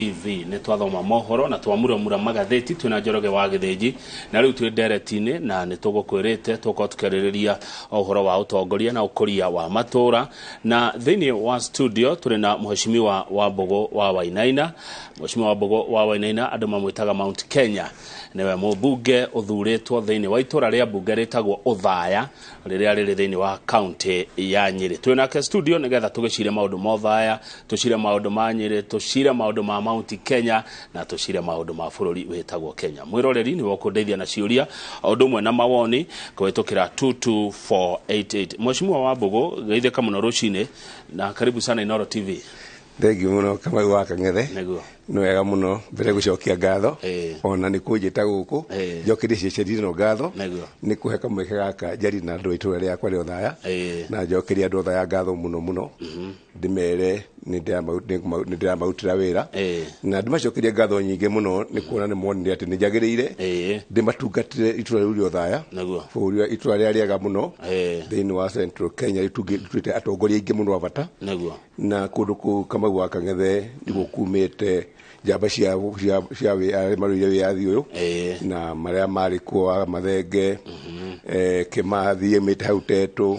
TV. Nĩ twathoma mohoro na twamuramura magathĩti twĩna Njoroge wa Gĩthĩnji, na rĩu twĩ ndereti-inĩ na nĩ tũgũkwĩrĩte tũkorwo tũkĩarĩrĩria ũhoro wa ũtongoria na ũkũria wa matũra. Na thĩinĩ wa studio tũrĩ na Mheshimiwa Wambũgũ wa Wainaina. Mheshimiwa Wambũgũ wa Wainaina andũ mamwĩtaga Mount Kenya, nĩwe mũmbunge ũthurĩtwo thĩinĩ wa itũra rĩa mbunge rĩtagwo Othaya rĩrĩa rĩrĩ thĩinĩ wa kaunti ya Nyĩrĩ. Twĩ nake studio nĩgetha tũgĩcire maũndũ ma Othaya, tũcire maũndũ ma Nyĩrĩ, tũcire maũndũ ma Mount Kenya na tũcire maũndũ ma bũrũri wĩtagwo Kenya. Mwĩroreri nĩwe ũkũndeithia na ciũria o ũndũ ũmwe na mawoni kũhĩtũkĩra 22488. Mheshimiwa Wambũgũ, geithĩka mũno rũcinĩ na karibu sana Inooro TV. Thengiũ mũno, Kamau wa Kang'ethe. Nĩguo. Nĩ wega mũno mbere gũcokia ngatho ona nĩ kũnjĩta gũkũ njokerie ceceni ĩno ngatho nĩ kũhe kamweke gaka njarie na andũ a itũra rĩakwa rĩa Othaya, na njokerie andũ Othaya ngatho mũno mũno, ndĩmere nĩ ndĩramarutĩra wĩra na ndĩmacokerie ngatho nyingĩ mũno nĩ kuona nĩ monire atĩ nĩ njagĩrĩire ndĩmatungatĩre itũra rĩu rĩa Othaya, bũrũri wa itũra rĩrĩa rĩega mũno thĩinĩ wa Central Kenya, rĩtuĩte atongoria aingĩ mũno a bata na kũndũ kũu, Kamau wa Kang'ethe, nĩguo kumĩte njamba cia arĩa marũire wĩyathi ũyũ na marĩa marĩ kuo wa Mathenge, Kĩmathi aumĩte hau Tetũ,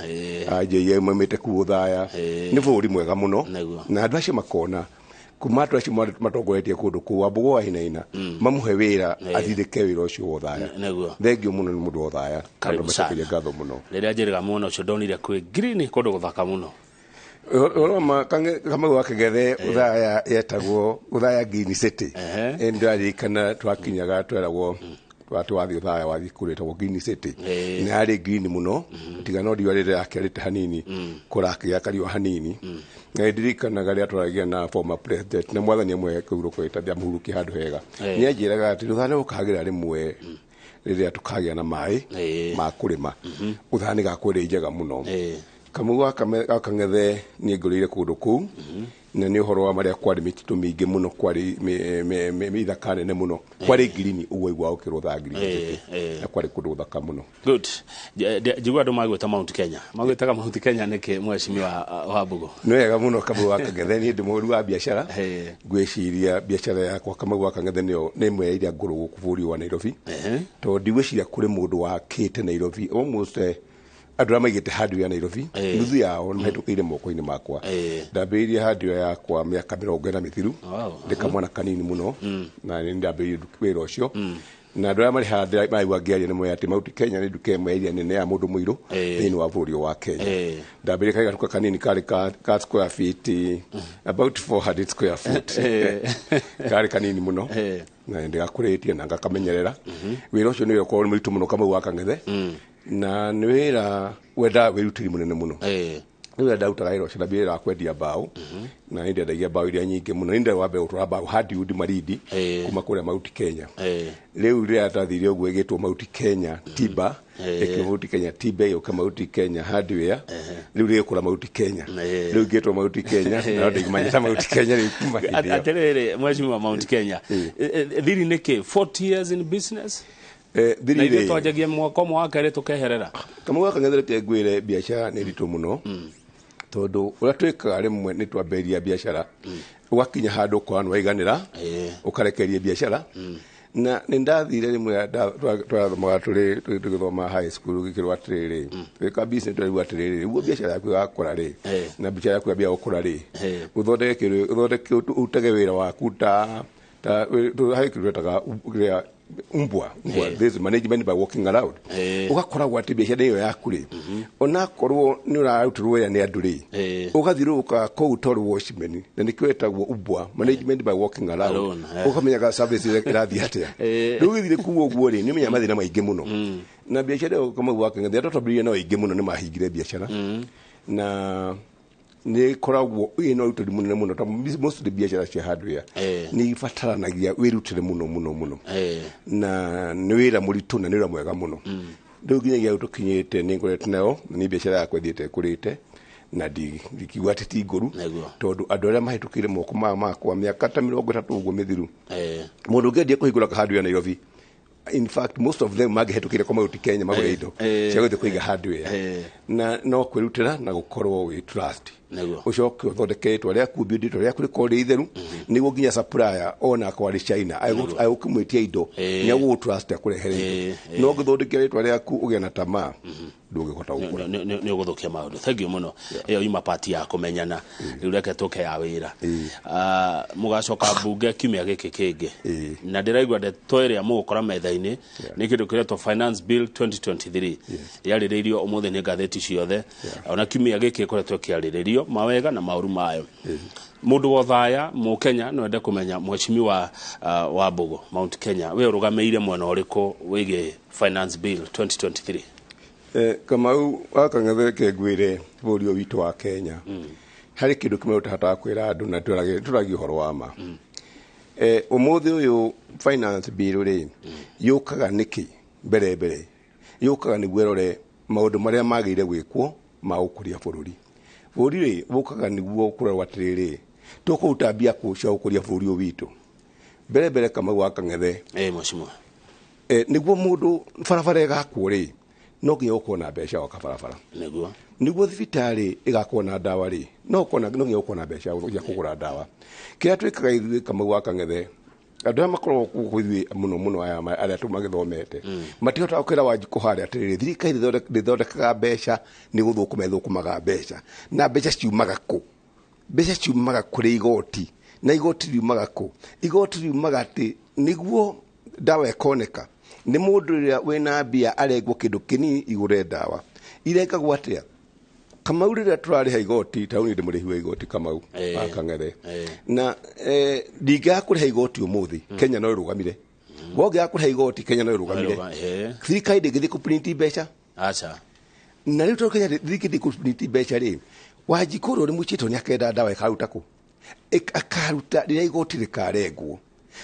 JM aumĩte kuu Othaya. Nĩ bũrũri mwega mũno na andũ acio makona kuma andũ acio matongoretie kũndũ kũu, Wambũgũ wa Wainaina mamũhe wĩra athirĩke wĩra ũcio wa Othaya. Thengiũ mũno nĩ mũndũ wa Othaya. Karibu Andũ sana. macokerie ngatho mũno. Rĩrĩa njĩrĩga mwena ũcio ndonire kwĩ green, kũndũ gũthaka mũno. Ũhoro ma Kamau wa Kang'ethe, Othaya yetagwo Othaya Green City. Nĩndĩraririkana twakinyaga tweragwo atĩ wathiĩ Othaya wathiĩ kũrĩa ĩtagwo Green City. Na yarĩ green mũno, tiga no riũa rĩrĩa rĩakĩarĩte hanini, kũrakĩgĩa kariũa hanini. Na nĩndirikanaga rĩrĩa twaragia na former president na mwathani amwe kũhurũka ĩta ndĩamũhurukie handũ hega, nĩanjĩraga atĩ Othaya nĩgũkagĩra rĩmwe rĩrĩa tũkagĩa na maĩ ma kũrĩma, Othaya nĩgakorwo ĩrĩ njega mũno. Kamau wa Kang'ethe, niĩ ngũrĩire kũndũ kũu na nĩ ũhoro wa marĩa kwarĩ mĩtitũ mĩingĩ mũno, kwarĩ ithaka nene mũno, kwarĩ green ũguo iguaga ũkĩrwo Othaya Green City. Na kwarĩ kũndũ gũthaka mũno. Good. Njigua andũ magwĩta Mount Kenya, magwĩtaga Mount Kenya nĩkĩ, Mheshimiwa Wambũgũ? Nĩ wega mũno, Kamau wa Kang'ethe. Niĩ ndĩ mũhũri wa biacara. Ngwĩciria biacara yakwa, Kamau wa Kang'ethe, nĩyo nĩ ĩmwe ya iria ngũrũ gũkũ bũrũri wa Nairobi, tondũ ndigwĩciria kũrĩ mũndũ wakĩte Nairobi almost andũ arĩa maigĩte hardware Nairobi, nuthu yao nĩ mahĩtũkĩire moko-inĩ makwa. Ndambĩrĩirie hardware yakwa mĩaka 40 mĩthiru ndĩ kamwana kanini mũno, na nĩ ndambĩrĩirie wĩra ũcio, na andũ arĩa marĩ haha maraigua ngĩaria nĩ moĩ atĩ Mount Kenya nĩ nduka ĩmwe ya iria nene ya mũndũ mũirũ thĩinĩ wa bũrũri wa Kenya. Ndambĩrĩirie karĩ gatuka kanini karĩ ka square feet about 400 square foot, karĩ kanini mũno, na ndĩgakũrĩtie na ngakamenyerera. Wĩra ũcio nĩ ũkorwo nĩ mũritũ mũno, Kamau wa Kang'ethe, na nĩ wĩra wendaga wĩrutĩri mũnene mũno. Rĩu ndarutaga wĩra ũcio na wĩra wa kwendia mbaũ, na nĩ ndendagia mbaũ iria nyingĩ mũno. Nĩ wa mbere gũtwara mbaũ hardwood Malindi kuma kũrĩa Mount Kenya. Rĩu rĩrĩa twathire ũguo ĩgĩtwo Mount Kenya Timber, ĩkĩ Mount Kenya Timber ĩgĩũka Mount Kenya Hardware, rĩu rĩgĩkũra Mount Kenya, rĩu ngĩtwo Mount Kenya, na ndĩmanyĩta Mount Kenya rĩu kuma hĩndĩ ĩyo. Atĩrĩrĩ, Mheshimiwa Mount Kenya, thiri nĩkĩ 40 years in business? Thiri Na ithuĩ rĩ twanjagia mwaka ũmwe wa kerĩ tũkeherera. Kamau wa Kang'ethe, reke ngwĩre, biacara nĩ nditũ mũno, tondũ ũrĩa twĩkaga rĩmwe nĩ twambĩrĩria biacara, ũgakinya handũ ũkona nĩ waiganĩra, ũkarekeria biacara. Na nĩ ndathire rĩmwe twathomaga tũrĩ tũgĩthoma high school, gĩkĩrwo atĩrĩrĩ, twĩka business tũraigua atĩrĩrĩ, nĩguo biacara yaku ĩgakũra rĩ, na biacara yaku yambia gũkũra rĩ, ũthondeke kĩndũ, ũthondeke ũrutage wĩra waku ta harĩ kĩndũ twetaga kĩrĩa umbwa umbwa, this management by walking around. Ũgakoragwo atĩ biacara ĩyo yaku rĩ, onakorwo nĩ ũrarutĩrwo wĩra nĩ andũ rĩ, ũgathiũrũrũka kũu tondũ watchman, na nĩkĩo ĩtagwo umbwa, management by walking around. Alone, eh. Ũkamenyaga service ĩrĩa ĩrathiĩ atĩa. Rĩu ũgĩthiĩ kũu ũguo rĩ, nĩ ũmenyaga mathĩna maingĩ mũno. Na biacara ĩyo, Kamau wa Kang'ethe, andũ twambĩrĩirie nao aingĩ mũno nĩ mahingire biacara, na nĩ ĩkoragwo ĩna ũrutĩri mũnene mũno, tondũ mostly biacara cia hardware nĩ ibataranagia wĩrutĩre mũno mũno mũno, na nĩ wĩra mũritũ na nĩ wĩra mwega mũno. Rĩu nginyagia hau tũkinyĩte nĩ ngoretwo nayo, na nĩ biacara yakwa ĩthiĩte ĩkũrĩte, na ndikiuga atĩ ti ngũru, tondũ andũ arĩa mahĩtũkĩire moko maya makwa mĩaka ta 30 ũguo mĩthiru, mũndũ ũngĩendia kũhingũra hardware Nairobi, in fact most of them mangĩhetũkĩire kwa Mount Kenya magũre indo cia gũthiĩ kũiga hardware. Na no kwĩrutĩra na gũkorwo wĩ trust. Nĩguo. Ũcoke ũthondeke rĩtwa rĩaku, rĩtwa rĩaku rĩkorwo rĩ itheru, nĩguo nginya supplier ona akorwo arĩ China agũkĩmwĩtia indo, nĩ agũgũtrust akũrehere indo. No ũngĩthondekera rĩtwa rĩaku ũgĩe na tamaa, ndũngĩhota gũkũra. Nĩ ũgũthũkia maũndũ. Thank you mũno. Ĩyo yuma part ya kũmenyana. Rĩu reke tũke ya wĩra. Mũgacoka mbunge kiumia gĩkĩ kĩngĩ, na ndĩraigua ndeto ĩrĩa mũgũkora metha-inĩ nĩ kĩndũ kĩretwo Finance Bill 2023. Yarĩrĩirio ũmũthĩ nĩ ngathĩti ciothe, ona kiumia gĩkĩ ĩkoretwo ĩkĩarĩrĩrio mawega na maũru mayo. Mũndũ wa Othaya, Mũkenya, no ende kũmenya, mheshimiwa wa Mbugu Mount Kenya, we ũrũgamĩire mwena ũrĩkũ wĩgiĩ Finance Bill 2023? Kamau wa Kang'ethe, reke ngwĩre, bũrũri ũyũ witũ wa Kenya harĩ kĩndũ kĩmwe ũtahotaga kwĩra andũ na tũragia ũhoro wa ma. Ũmũthĩ ũyũ finance bill rĩ, yũkaga nĩkĩ? Mbere mbere yũkaga nĩguo ĩrore maũndũ marĩa magĩrĩire gwĩkwo ma gũkũria bũrũri. Bũrũri rĩ, ũkaga nĩguo kũrorwo atĩrĩrĩ, tũkũruta mbia kũ cia gũkũria bũrũri ũyũ witũ? Mbere mbere, Kamau wa Kang'ethe, Mheshimiwa. Nĩguo mũndũ barabara ĩgakwo rĩ, no nginya ũkorwo na mbeca gwaka barabara. Nĩguo thibitarĩ ĩgakorwo na ndawa rĩ, no nginya ũkorwo na mbeca cia kũgũra ndawa. Kĩrĩa twĩkaga ithuĩ, Kamau wa Kang'ethe, andũ arĩa makoragwo gũkũ ithuĩ mũno mũno, aya arĩa tũmagĩthomete, matihotaga kwĩra Wanjikũ harĩa atĩrĩrĩ, thirikari ndĩthondekaga mbeca, nĩ gũthũkũma ĩthũkũmaga mbeca. Na mbeca ciumaga kũ? Mbeca ciumaga kũrĩ igoti. Na igoti riumaga kũ? Igoti riumaga atĩ nĩguo ndawa ĩkoneka nĩ mũndũ ũrĩa wĩna mbia arengwo kĩndũ kĩnini igũre ndawa. Irengagwo atĩa, Kamau? Rĩrĩa tũrarĩha igoti, taũni ndĩ mũrĩhi wa igoti, Kamau wa Kang'ethe, na ndingĩaga kũrĩha igoti ũmũthĩ, Kenya no ĩrũgamire. Wongĩaga kũrĩha igoti, Kenya no ĩrũgamire. Thirikari ndĩngĩthiĩ kũprint mbeca. Aca. Na rĩu tondũ Kenya thirikari ndĩkũprint mbeca rĩ, Wanjikũ ũrĩa ũrĩ mũchĩtwo nĩ akenda ndawa ĩkaruta kũ? Akaruta rĩrĩa igoti rĩkarengwo.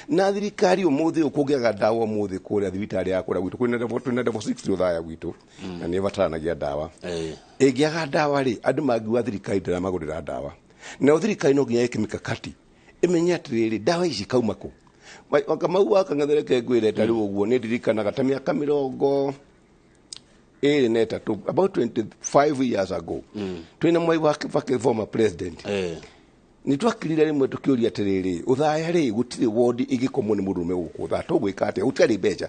Na thirikari ũmũthĩ ũyũ kũngĩaga ndawa ũmũthĩ kũrĩa thibitarĩ ya kũrĩa gwitũ, kwĩna level 6 Othaya gwitũ, na nĩ ĩbataranagia ndawa, ĩngĩaga ndawa rĩ, andũ mangiuga thirikari ndĩramagũrĩra ndawa. Nayo thirikari no nginya ĩke mikakati, ĩmenye atĩrĩrĩ, ndawa ici kauma kũ? Kamau wa Kang'ethe, reke ngwĩre, ta rĩu ũguo nĩ ndirikanaga ta mĩaka 23, about 25 years ago, twĩna Mwai wa Kibaki, former president, nĩ twakirire rĩmwe tũkĩũria atĩrĩrĩ, Ũthaya rĩ, gũtirĩ wondi ĩngĩkomwo nĩ mũndũrũme gũkũ Ũthaya, tũgwĩka atĩa? Gũtiarĩ mbeca.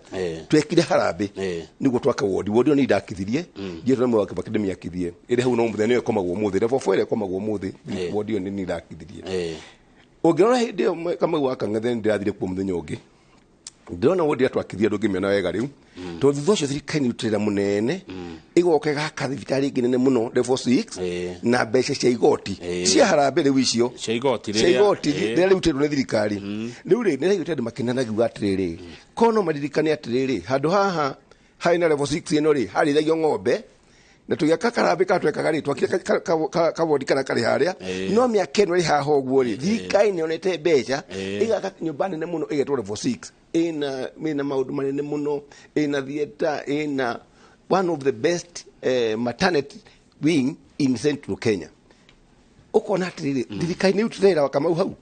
Twekire harambĩ nĩguo twake wondi. Wondi ĩyo nĩ ndakithirie njiĩtwo nĩ Mwai wa Kibaki ndĩmĩakithie, ĩrĩ hau no mũthenya nĩyo ĩkomagwo ũmũthĩ, level 4 ĩrĩa ĩkomagwo ũmũthĩ, wondi ĩyo nĩ niĩ ndakithirie. Ũngĩrora hĩndĩ ĩyo, Kamau wa Kang'ethe, nĩ ndĩrathire kuo mũthenya ũngĩ, ndĩrona wondi ĩrĩa twakithia ndũngĩmĩona wega rĩu, tondũ thutha ũcio thirikari nĩ rutĩra mũnene ĩgoka ĩgaka thibitarĩ ĩngĩ nene mũno, level 6, na mbeca cia igoti, cia harambĩ rĩu icio. Cia igoti. Cia igoti rĩrĩa rĩrutĩtwo nĩ thirikari rĩu rĩ, nĩ raiguĩte andũ makĩnanagiuga atĩrĩrĩ, ko no maririkane atĩrĩrĩ, handũ haha harĩ na level 6 ĩno rĩ, harĩithagio ng'ombe, na tũgĩaka karambĩ ka twekaga rĩ, twakire kawondi karĩa karĩ harĩa. No mĩaka ĩno ĩrĩ haha ũguo rĩ, thirikari nĩ yonete mbeca, ĩgaka nyũmba nene mũno ĩgetwo level 6, ĩna maũndũ manene mũno, ĩna theatre, ĩna one of the best maternity wing in Central Kenya. Ũkona atĩrĩrĩ, thirikari nĩ ĩrutĩte wĩra, Kamau, hau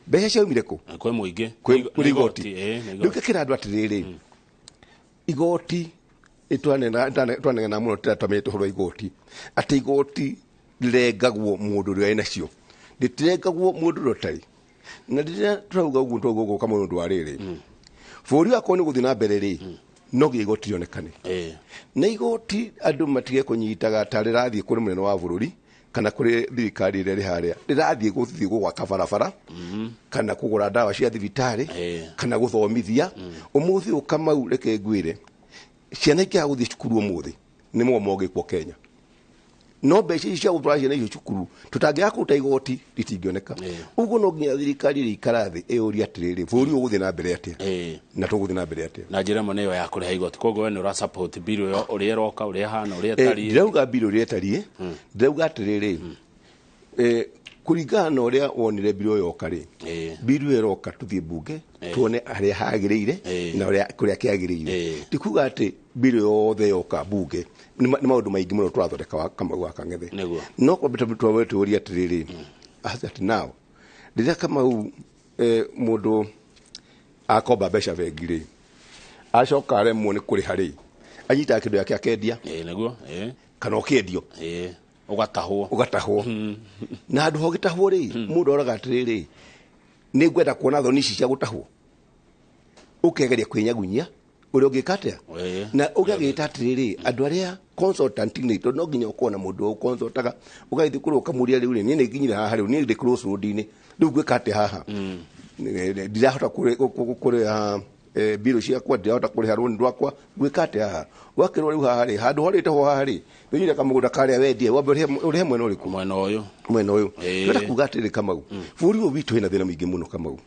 mbeca ciaumire kũ? Kwĩ mũingĩ. Kwĩ igoti. Nĩ Rĩu igoti. ngĩkĩra andũ atĩrĩrĩ, igoti twanegena mũno, tũratwamenyete ũhoro wa igoti, atĩ igoti rĩrengagwo mũndũ ũrĩa wĩnacio, rĩtirengagwo mũndũ ũrĩa ũtarĩ. Na rĩrĩa tũrauga ũguo, tũrauga ũguo kama ũndũ wa rĩrĩ, bũrũri wakorwo nĩ gũthiĩ na mbere rĩ, no nginya igoti rĩonekane. Na igoti andũ matige kũnyitaga ta rĩrathiĩ kũrĩ mũnene wa bũrũri kana kũrĩ thirikari ĩrĩa ĩrĩ harĩa, rĩrathiĩ gũthiĩ gwaka barabara kana kũgũra ndawa cia thibitarĩ kana gũthomithia. Ũmũthĩ ũyũ, Kamau, reke ngwĩre, ciana ikĩaga gũthiĩ cukuru ũmũthĩ nĩ mũgomo ũngĩkwo Kenya, no mbeca ici cia gũtwara ciana icio cukuru tũtangĩaga kũruta igoti itingĩoneka. Ũguo no nginya thirikari ĩrĩikara thĩ ĩyũrie atĩrĩrĩ, bũrũri ũyũ ũgũthiĩ na mbere atĩa, na tũgũthiĩ na mbere atĩa? Na njĩra ĩmwe nĩyo ya kũrĩha igoti. Koguo we nĩ ũra support bill ĩyo ũrĩa ĩroka, ũrĩa ĩhana, ũrĩa ĩtariĩ? Ndirauga bill ũrĩa ĩtariĩ, ndĩrauga atĩrĩrĩ, kũringana na ũrĩa wonire bill ĩyo yoka rĩ, bill ĩyo ĩroka, tũthiĩ mbunge tuone harĩa hagĩrĩire na ũrĩa kũrĩa kĩagĩrĩire. Ti kuga atĩ bill yothe yoka mbunge nĩ maũndũ maingĩ mũno tũrathondeka wa Kamau wa Kang'ethe. No kwambĩta twambe tũũrie atĩrĩrĩ, as at now, rĩrĩa Kamau, mũndũ akomba mbeca bengi rĩ, acoka aremwo nĩ kũrĩha rĩ, anyitaga kĩndũ gĩake akendia, Nĩguo. Kana ũkĩendio. Ũgatahwo. Ũgatahwo na handũ ha ũgĩtahwo rĩ, mũndũ aroraga atĩrĩrĩ, nĩ ngwenda kuona thoni ici cia gũtahwo, ũkegeria kwĩnyagunyia ũrĩa ũngĩka atĩa. Na ũgagĩta atĩrĩrĩ, andũ arĩa consultant nĩ tondũ no nginya ũkorwo na mũndũ ũconsultaga, ũgagĩthiĩ kũrĩa ũkamũria, rĩu rĩ, niĩ nĩ nginyire haha, rĩu niĩ ndĩ crossroad-inĩ, rĩu ngwĩka atĩa haha? Ndirahota kũrĩha mbirũ ciakwa, ndirahota kũrĩha rũni rwakwa, ngwĩka atĩa haha? Ũgakĩrwo rĩu haha rĩ, handũ horĩte ho haha rĩ, wĩnyire kamũgũnda karĩa wendie, wambe ũrĩhe mwena ũrĩkũ? Mwena ũyũ. Mwena ũyũ. Ndĩrenda kuga atĩrĩrĩ, Kamau, bũrũri ũyũ witũ wĩna thĩna mũingĩ mũno, Kamau,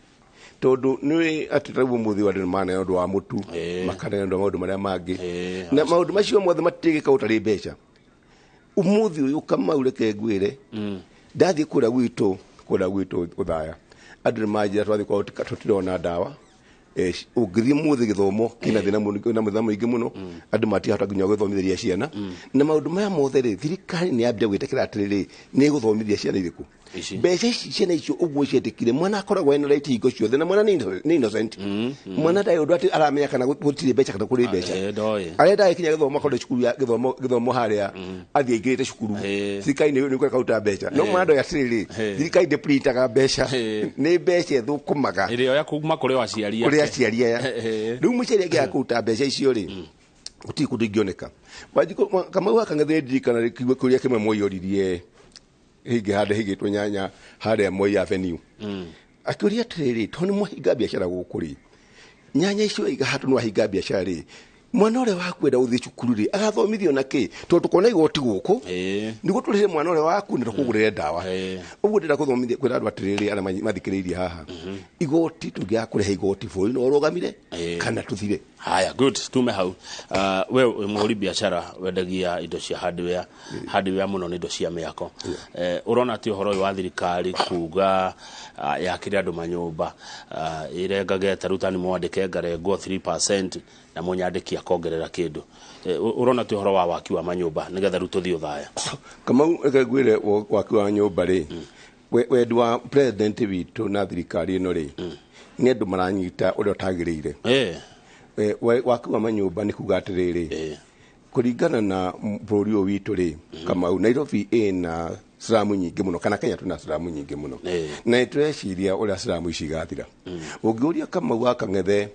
tondũ nĩ atĩ tarĩu ũmũthĩ andũ nĩ maneana ũndũ wa mũtu, makaneana ũndũ wa maũndũ marĩa mangĩ, na maũndũ macio mothe matigĩka ũtarĩ mbeca. Ũmũthĩ ũyũ, Kamau, reke ngwĩre, ndathiĩ kũrĩa gwitũ Ũthaya, andũ nĩ manjĩra twathiĩ kwao tũtirona ndawa. Ũngĩthiĩ mũthĩ gĩthomo kĩna thĩna mũno, na thĩna mũingĩ mũno, andũ matirahota nginya gũthomithĩria ciana. Na maũndũ maya mothe rĩ, thirikari nĩ yambia gwĩtĩkĩra atĩrĩrĩ, nĩ ĩgũthomithia ciana irĩkũ? Ici. Mbeca ici ciana icio ũguo cietĩkire, mwana akoragwo ena right hingo ciothe, na mwana nĩ innocent. Mwana ndarĩ ũndũ atĩ aramenya kana gũtirĩ mbeca kana kũrĩ mbeca. Ndoĩ. Arenda agĩkinya gĩthomo akorwo cukuru ya gĩthomo harĩa athiĩ aingĩrĩte cukuru. Thirikari nĩ nĩ karuta mbeca, no mwana ndoĩ atĩrĩrĩ, thirikari ndĩprintaga mbeca, nĩ mbeca ĩthũkũmaga. Ĩrĩa oya kuma kũrĩ o aciari kũrĩ ake. Aciari aya. Rĩu mũciari angĩaga kũruta mbeca icio rĩ, gũtirĩ kũndũ ingĩoneka. Wanjikũ Kamau wa Kang'ethe, ndirikana kiugo kĩũria kĩmwe mwaioririe hingĩ handũ higĩtwo nyanya harĩa Moi Avenue, akĩũria atĩrĩrĩ, tondũ nĩ mwahinga biacara gũkũ rĩ, nyanya icio iga handũ nĩ wahinga biacara rĩ, mwana ũrĩa wakwenda gũthiĩ cukuru rĩ, agathomithio na kĩ? Tondũ tũkona igoti gũkũ nĩguo tũrĩhe mwana ũrĩa waku na tũkũgũrĩre ndawa. Ũguo ndĩrenda gũthomithia kwĩra andũ atĩrĩrĩ, arĩa mathikĩrĩirie haha, igoti tũngĩaga kũrĩha igoti, bũrũri no ũrũgamire kana tũthire. Haya, good, tume hau. We wĩ mũhũri biacara, wendagia indo cia hardware, hardware mũno nĩ indo cia mĩako. Ũrona atĩ ũhoro ũyũ wa thirikari kuga yakĩre andũ manyũmba, ĩrengage ta rĩu tani mwandĩke ngarengwo 3% na mũnyandĩki akongerera kĩndũ, ũrona atĩ ũhoro wa waki wa manyũmba, nĩgetha rĩu tũthiĩ ũthaya? Kamau, reke ngwĩre, waki wa nyũmba rĩ, wendi wa president witũ na thirikari ĩno rĩ, nĩ andũ maranyita ũrĩa ũtagĩrĩire. Waki wa manyũmba nĩ kuga atĩrĩrĩ, kũringana na bũrũri ũyũ witũ rĩ, Kamau, Nairobi ĩna slum nyingĩ mũno, kana Kenya twĩna slum nyingĩ mũno, na nĩ tũreciria ũrĩa slum ici igathira. Ũngĩũria Kamau wa Kang'ethe,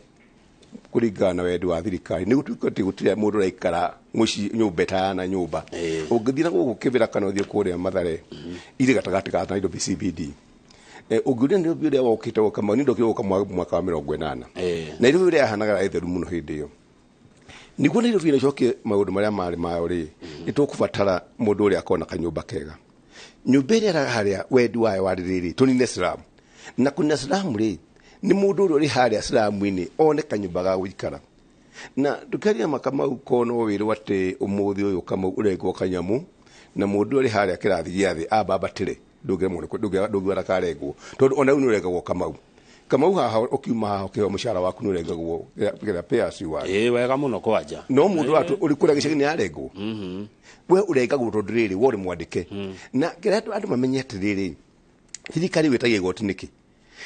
kũringana na wendi wa thirikari nĩ gũtuĩka atĩ gũtirĩ mũndũ ũraikara mũciĩ nyũmba ĩtayana nyũmba. Ũngĩthiĩ na gũkũ Kĩbĩra kana ũthiĩ kũrĩa Mathare, irĩ gatagatĩ ka Nairobi CBD. Ũngĩũria Nairobi ũrĩa wokĩte gũka, niĩ ndokire gũka mwaka wa 80. Nairobi ũrĩa yahanaga ĩtheru mũno hĩndĩ ĩyo. Nĩguo Nairobi ĩno ĩcokie maũndũ marĩa marĩ mayo rĩ, nĩ tũkũbatara mũndũ ũrĩa akorwo na kanyũmba kega. Nyũmba ĩrĩa ĩraga harĩa, wendi wayo warĩ rĩrĩ, tũnine slum. Na kũnina slum rĩ, nĩ mũndũ ũrĩa ũrĩ harĩa slum-inĩ one kanyũmba ga gũikara. Na ndũkaria makamau ko no wĩrwo atĩ ũmũthĩ ũyũ, Kamau, ũrengwo kanyamũ na mũndũ ũrĩ harĩa kĩrathi gĩa thĩ ambambatĩre, ndũngĩona karengwo, tondũ ona rĩu nĩ ũrengagwo, Kamau. Kamau, haha ũkiuma haha ũkĩheo mũcara waku nĩ ũrengagwo kĩrĩa, pay as you earn. Ĩĩ, wega mũno kwanja. No mũndũ wa ũrĩ kũrĩa gĩcagi nĩ arengwo, we ũrengagwo tondũ rĩrĩ we ũrĩ mwandĩke. Na kĩrĩa andũ mamenye atĩrĩrĩ, thirikari ĩgwĩtagia igoti nĩkĩ?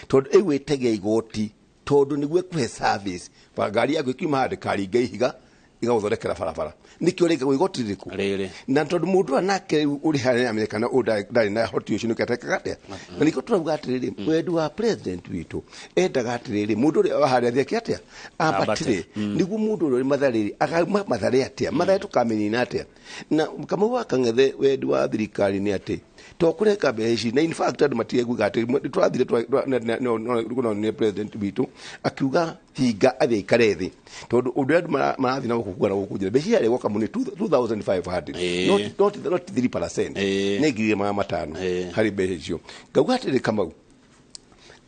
Tondũ ĩgwĩtagia igoti tondũ nĩguo ĩkũhe service. Ngari yaku ĩkiuma haha ndĩkaringe ihiga, ĩgagũthondekera barabara. Nĩkĩo ũrengagwo igoti rĩrĩkũ? Rĩrĩ. Na tondũ mũndũ ũrĩa nake rĩu ũrĩ harĩa nĩamenyekana ũyũ ndarĩ na hoti ũcio, nĩkĩo atekaga atĩa. Na nĩkĩo tũrauga atĩrĩrĩ, wendi wa president witũ endaga atĩrĩrĩ, mũndũ ũrĩa wa harĩa athiĩ atĩa ambatĩre, nĩguo mũndũ ũrĩa ũrĩ Mathare rĩ, akauma Mathare atĩa, Mathare tũkamĩnina atĩa. Na Kamau wa Kang'ethe, wendi wa thirikari nĩ atĩ to kũrenga mbeca ici, na in fact andũ matireguiga atĩ tũrathire nĩ president witũ akiuga hinga athiĩ aikare thĩ, tondũ ũndũ ũrĩa andũ marathiĩ na gũkũ kuga na gũkũ njĩra, mbeca iria gwoka mũno nĩ 2500, not 3%, nĩ 1,500 harĩ mbeca icio. Ngauga atĩrĩ, Kamau,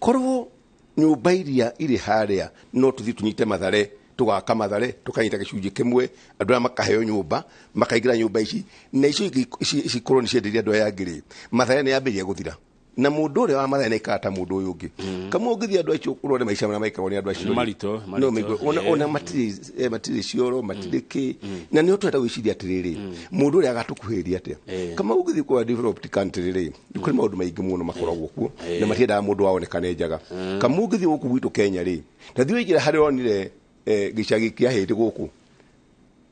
korwo nyũmba iria irĩ harĩa no tũthiĩ tũnyite Mathare, tũgaka Mathare, tũkanyita gĩcunjĩ kĩmwe, andũ aya makaheo nyũmba, makaingĩra nyũmba ici, na icio ingĩ cikorwo nĩ cienderia andũ aya angĩ rĩ, Mathare nĩ yambĩrĩria gũthira, na mũndũ ũrĩa wa Mathare nĩ aikara ta mũndũ ũyũ ũngĩ. Kamwe ũngĩthiĩ andũ acio ũrore maica marĩa maikaragwo nĩ andũ acio Nĩ rĩ. maritũ, No maritũ. maigua, ona matirĩ cioro, matirĩ kĩ. Na nĩho tũrenda gwĩciria atĩrĩrĩ, mũndũ ũrĩa agatũkuhĩrĩria atĩa? Kama ũngĩthiĩ kwa developed country rĩ, nĩ kũrĩ maũndũ maingĩ mũno makoragwo kuo na matiendaga mũndũ aonekane njaga. Kama ũngĩthiĩ gũkũ gwitũ Kenya rĩ, ta thiĩ ũingĩre harĩa onire gĩcagi kĩa hĩndĩ gũkũ.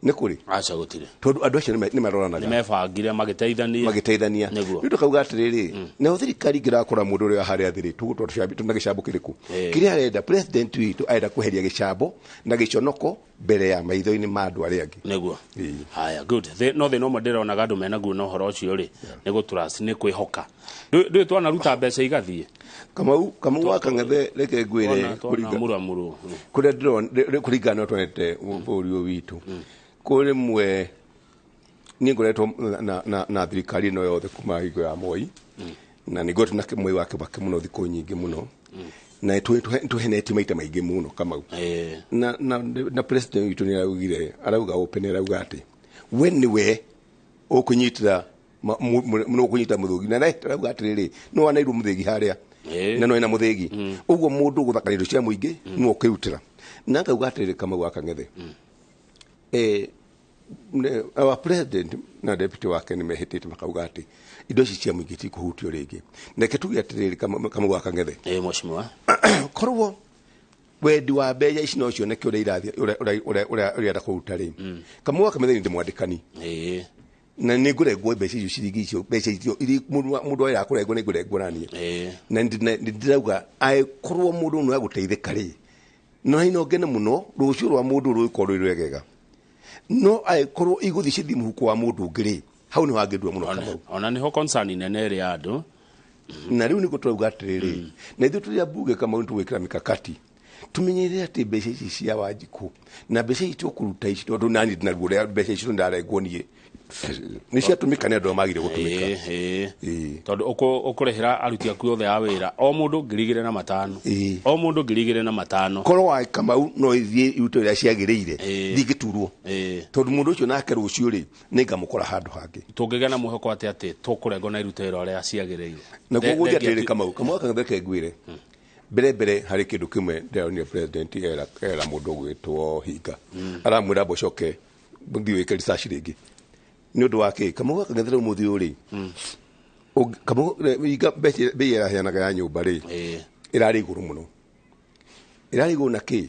Nĩ kũrĩ? Aca, gũtirĩ. Tondũ andũ acio nĩ maroranaga. Nĩmebangire magĩteithania. Magĩteithania. Nĩguo. Rĩu tũkauga atĩrĩrĩ, nayo thirikari ingĩrakora mũndũ ũrĩa harĩa thĩ rĩ, tũgũtwara tũna gĩcambo kĩrĩkũ? Kĩrĩa arenda president witũ, arenda kweheria gĩcambo na gĩconoko mbere ya maitho-inĩ ma andũ arĩa angĩ. Nĩguo. Ĩĩ. Haya, good. No thĩna ũmwe ndĩronaga andũ menaguo na ũhoro ũcio rĩ, nĩ gũtrust, nĩ kwĩhoka. Ndũĩ twanaruta mbeca igathiĩ. Kamau wa Kang'ethe, reke ngwĩre, Twona muramuro. Kũrĩa ndĩrona kũringana na twonete bũrũri ũyũ witũ, kũrĩ rĩmwe niĩ ngoretwo na thirikari ĩno yothe kuma hingo ya Moi, na nĩ ngoretwo na Moi wa Kibaki mũno thikũ nyingĩ mũno, na tũhenetio maita maingĩ mũno, Kamau. Na president witũ nĩ araugire, arauga open, arauga atĩ we nĩwe ũkũnyitĩra nĩ ũkũnyita mũthũgi, na naye arauga atĩrĩrĩ, no wanairwo mũthĩgi harĩa na no ena mũthĩgi ũguo mũndũ gũthakaria indo cia mũingĩ nĩwe ũkĩrutĩra. Na ngauga atĩrĩrĩ, Kamau wa Kang'ethe, our president na deputy wake nĩ mehĩtĩte makauga atĩ indo ici cia mũingĩ tikũhutio rĩngĩ. Reke tuge atĩrĩrĩ, Kamau wa Kang'ethe, Mheshimiwa. Korwo wendi wa mbeca ici no cioneke ũrĩa irathiĩ, ũrĩa ũrenda kũruta rĩ, Kamau wa Kang'ethe, nĩ ndĩmwandĩkani na nĩ ngũrengwo mbeca icio, ciringi icio, mbeca icio iria mũndũ arĩa akũrengwo nĩ ngũrengwo naniĩ. Na nĩ ndĩrauga angĩkorwo mũndũ no agũteithĩka rĩ, no ino ngene mũno, rũciũ rwa mũndũ rũgĩkorwo rwĩ rwegega, no angĩkorwo igũthiĩ cithiĩ mũhuko wa mũndũ ũngĩ rĩ, hau nĩho hangĩndua mũno, Kamau. Ona nĩho concern nene ĩrĩ ya andũ. Na rĩu nĩguo tũrauga atĩrĩrĩ, na ithuĩ tũrĩ ambunge, Kamau, nĩ tũgwĩkĩra mikakati tumenyerere atĩ mbeca ici cia Wanjikũ na mbeca ici tũkũruta ici, tondũ nani ndinaruo rĩa mbeca ici ndarengwo niĩ, nĩ ciatũmĩka nĩ andũ arĩa magire gũtũmĩka. Tondũ ũkũrĩhĩra aruti aku othe a wĩra, o mũndũ 2,500. O mũndũ 2,500. Korwo wa Kamau no ithiĩ irute ũrĩa ciagĩrĩire, ndingĩturwo, tondũ mũndũ ũcio nake rũciũ rĩ, nĩngamũkora handũ hangĩ. Tũngĩgĩa na mwĩhoko atĩ tũkũrengwo na irute wĩra ũrĩa ciagĩrĩire? Naguo gũthiĩ thengia atĩrĩrĩ, Kamau Kang'ethe, ngwĩre mbere harĩ kĩndũ kĩmwe ndĩronire president era mũndũ ũgwĩtwo Hinga, aramwĩra mbocoke thiĩ wĩke research rĩngĩ. Nĩ ũndũ wa kĩ, Kamau wa Kang'ethe, rĩu mũthĩ ũyũ rĩ, Kamau Hinga, mbei ĩraheanaga ya nyũmba rĩ, ĩrarĩ igũrũ mũno, ĩrarĩ igũrũ na kĩ.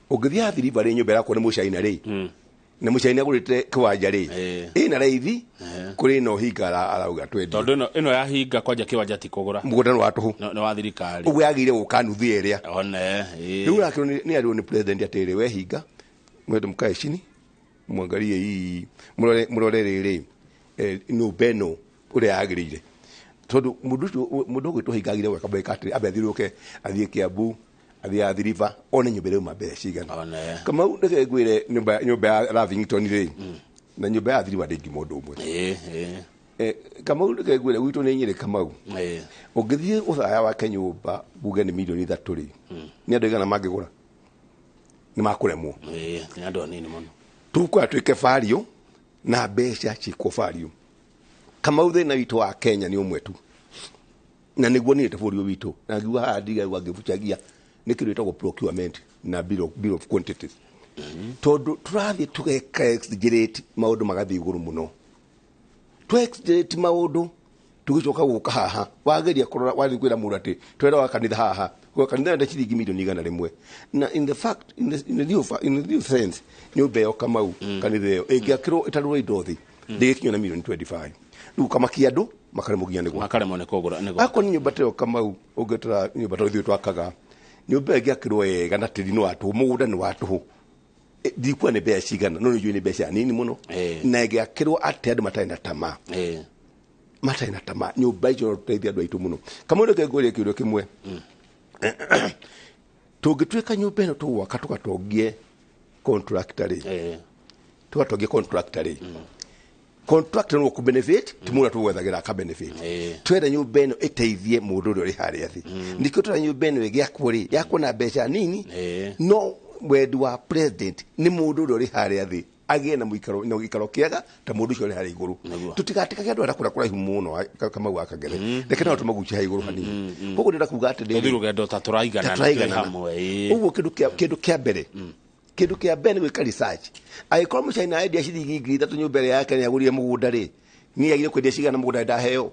Ũngĩthiĩ Athi River rĩ, nyũmba ĩrakwo nĩ mũcaina rĩ, na mũcaina agũrĩte kĩwanja rĩ, ĩna raithi kũrĩ ĩno Hinga arauga twendie. Tondũ ĩno ya Hinga kwanja kĩwanja ti kũgũra. Mũgũnda nĩ wa tũhũ. Nĩ wa thirikari. Ũguo yagĩrĩire gũka nuthu ya ĩrĩa. One. Rĩu ũrakĩrwo nĩ arirwo nĩ president atĩrĩrĩ, we Hinga, mwende mkae chini mwangalie hii, mũrore rĩrĩ, nyũmba ĩno ũrĩa yagĩrĩire, tondũ mũndũ ũcio, mũndũ ũgwĩtwo Hinga agĩrĩire gwaka mbeka atĩrĩ, ambe athiũrũrũke, athiĩ Kiambu, athiĩ Athi River, one nyũmba ĩrĩa yauma mbeca cigana. One. Kamau, reke ngwĩre, nyũmba ya Lavington rĩ, na nyũmba ya Athi River ndĩngima ũndũ ũmwe. Kamau, reke ngwĩre, gwitũ nĩ Nyĩrĩ, Kamau. Ũngĩthiĩ ũthaya wake nyũmba uge nĩ mirioni 3 rĩ, nĩ andũ aigana mangĩgũra? Nĩ makũremwo. Nĩ andũ anini mũno. Tũkũra twĩke value na mbeca ciĩkwo value. Kamau, thĩna witũ wa Kenya nĩ ũmwe tu, na nĩguo niĩte bũrũri ũyũ witũ, na ngiuga haha ndigagua ngĩbucagia nĩ kĩndũ gĩtagwo procurement na bill of quantities, tondũ tũrathiĩ tũgeka exaggerate maũndũ, magathiĩ igũrũ mũno. Tũ exaggerate maũndũ, tũgĩcoka gũka haha, wageria kũrora, wathiĩ kwĩra mũndũ atĩ twera wa kanitha haha, gwa kanitha enda ciringi mirioni 100, na in the fact in the real sense, nyũmba ĩyo, Kamau, kanitha ĩyo ĩngĩakĩrwo ĩtarũrwo indo thĩ, ndĩgĩkinywo na mirioni 25. Rĩu kamakia andũ makaremwo nginya nĩ gwaka. Makaremwo nĩ kũgũra, nĩ gwaka. Akorwo nĩ nyũmba ta ĩyo, Kamau, ũngĩtara nyũmba ta ithuĩ twakaga, nyũmba ĩyo ĩngĩakĩrwo wega na tĩri nĩ wa tũhũ, mũgũnda nĩ wa tũhũ, ndikuwa nĩ mbeca cigana, no nĩ njũĩ nĩ mbeca nini mũno. Na ĩngĩakĩrwo atĩ andũ matarĩ na tamaa, matarĩ na tamaa, nyũmba icio no tũteithie andũ aitũ mũno. Kamau, reke ngũrie kĩũria kĩmwe. Tũngĩtuĩka nyũmba ĩno tũgwaka tũgatongie contractor rĩ, tũgatongie contractor rĩ, contractor no kũ benefit, ti mũndũ tũgwethagĩra aka benefit. Twenda nyũmba ĩno ĩteithie mũndũ ũrĩa ũrĩ harĩa thĩ. Nĩkĩo twenda nyũmba ĩno ĩgĩakwo rĩ, yakwo na mbeca nini, no wendi wa president nĩ mũndũ ũrĩa ũrĩ harĩa thĩ agĩe na mũikaro na gĩikaro kĩega ta mũndũ ũcio ũrĩ harĩa igũrũ. Tũtigatikage andũ arĩa kũrĩa kũraihu mũno, Kamau wa Kang'ethe, reke nao tũmagucie haha igũrũ hanini. Koguo ndĩrenda kuga atĩrĩrĩ, Tũthiĩ rũgendo ta tũraiganana, ta tũraiganana. Twĩ hamwe. Ũguo kĩndũ kĩa mbere nĩ gwĩka research. Angĩkorwo mũcaina endia ciringi 3,000 nyũmba ĩrĩa yake nĩ agũrire mũgũnda rĩ, niĩ agire kwendia cigana mũgũnda ndaheo?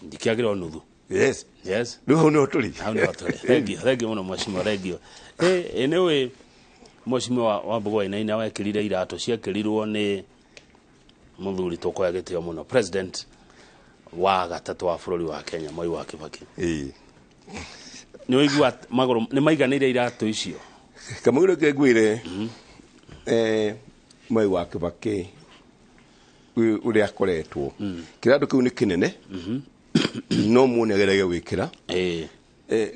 Ndikĩagĩra o nuthu. Yes. Yes. Rĩu hau nĩho tũrĩ. Hau nĩho tũrĩ. Thengiũ, thengiũ mũno mheshimiwa, thengiũ. Nĩ ũĩ Mheshimiwa Wambugu Wainaina wekĩrire iratũ ciekĩrirwo nĩ mũthuri tũkoya gĩtĩo mũno, president wa gatatũ wa bũrũri wa Kenya, Moi wa Kibaki. Nĩ ũigua magũrũ nĩ maiganĩire iratũ icio? Kamau, reke ngwĩre, Moi wa Kibaki ũrĩa akoretwo, kĩratũ kĩu nĩ kĩnene no muone ageragia gwĩkĩra.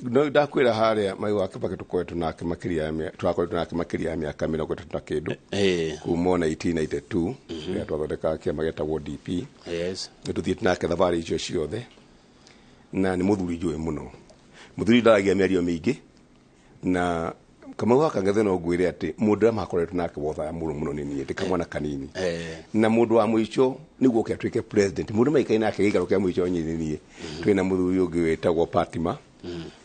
No ndakwĩra harĩa Moi wa Kibaki tũkoretwo nake makĩria ya tũrakoretwo nake makĩria ya mĩaka 30 na kĩndũ, kuma o 1992 rĩrĩa twathondekaga kĩama gĩetagwo DP. Nĩ tũthiĩte nake thabarĩ icio ciothe na nĩ mũthuri njũĩ mũno, mũthuri ndaragia mĩario mĩingĩ. Na Kamau wa Kang'ethe, no ngwĩre atĩ mũndũ ũrĩa makoretwo nake wothaya mũno mũno nĩ niĩ ndĩ kamwana kanini. Na mũndũ wa mũico nĩguo oke atuĩke president, mũndũ maikaine nake gĩikaro kĩa mũico Nyĩrĩ niĩ twĩna mũthuri ũngĩ wĩtagwo Patima,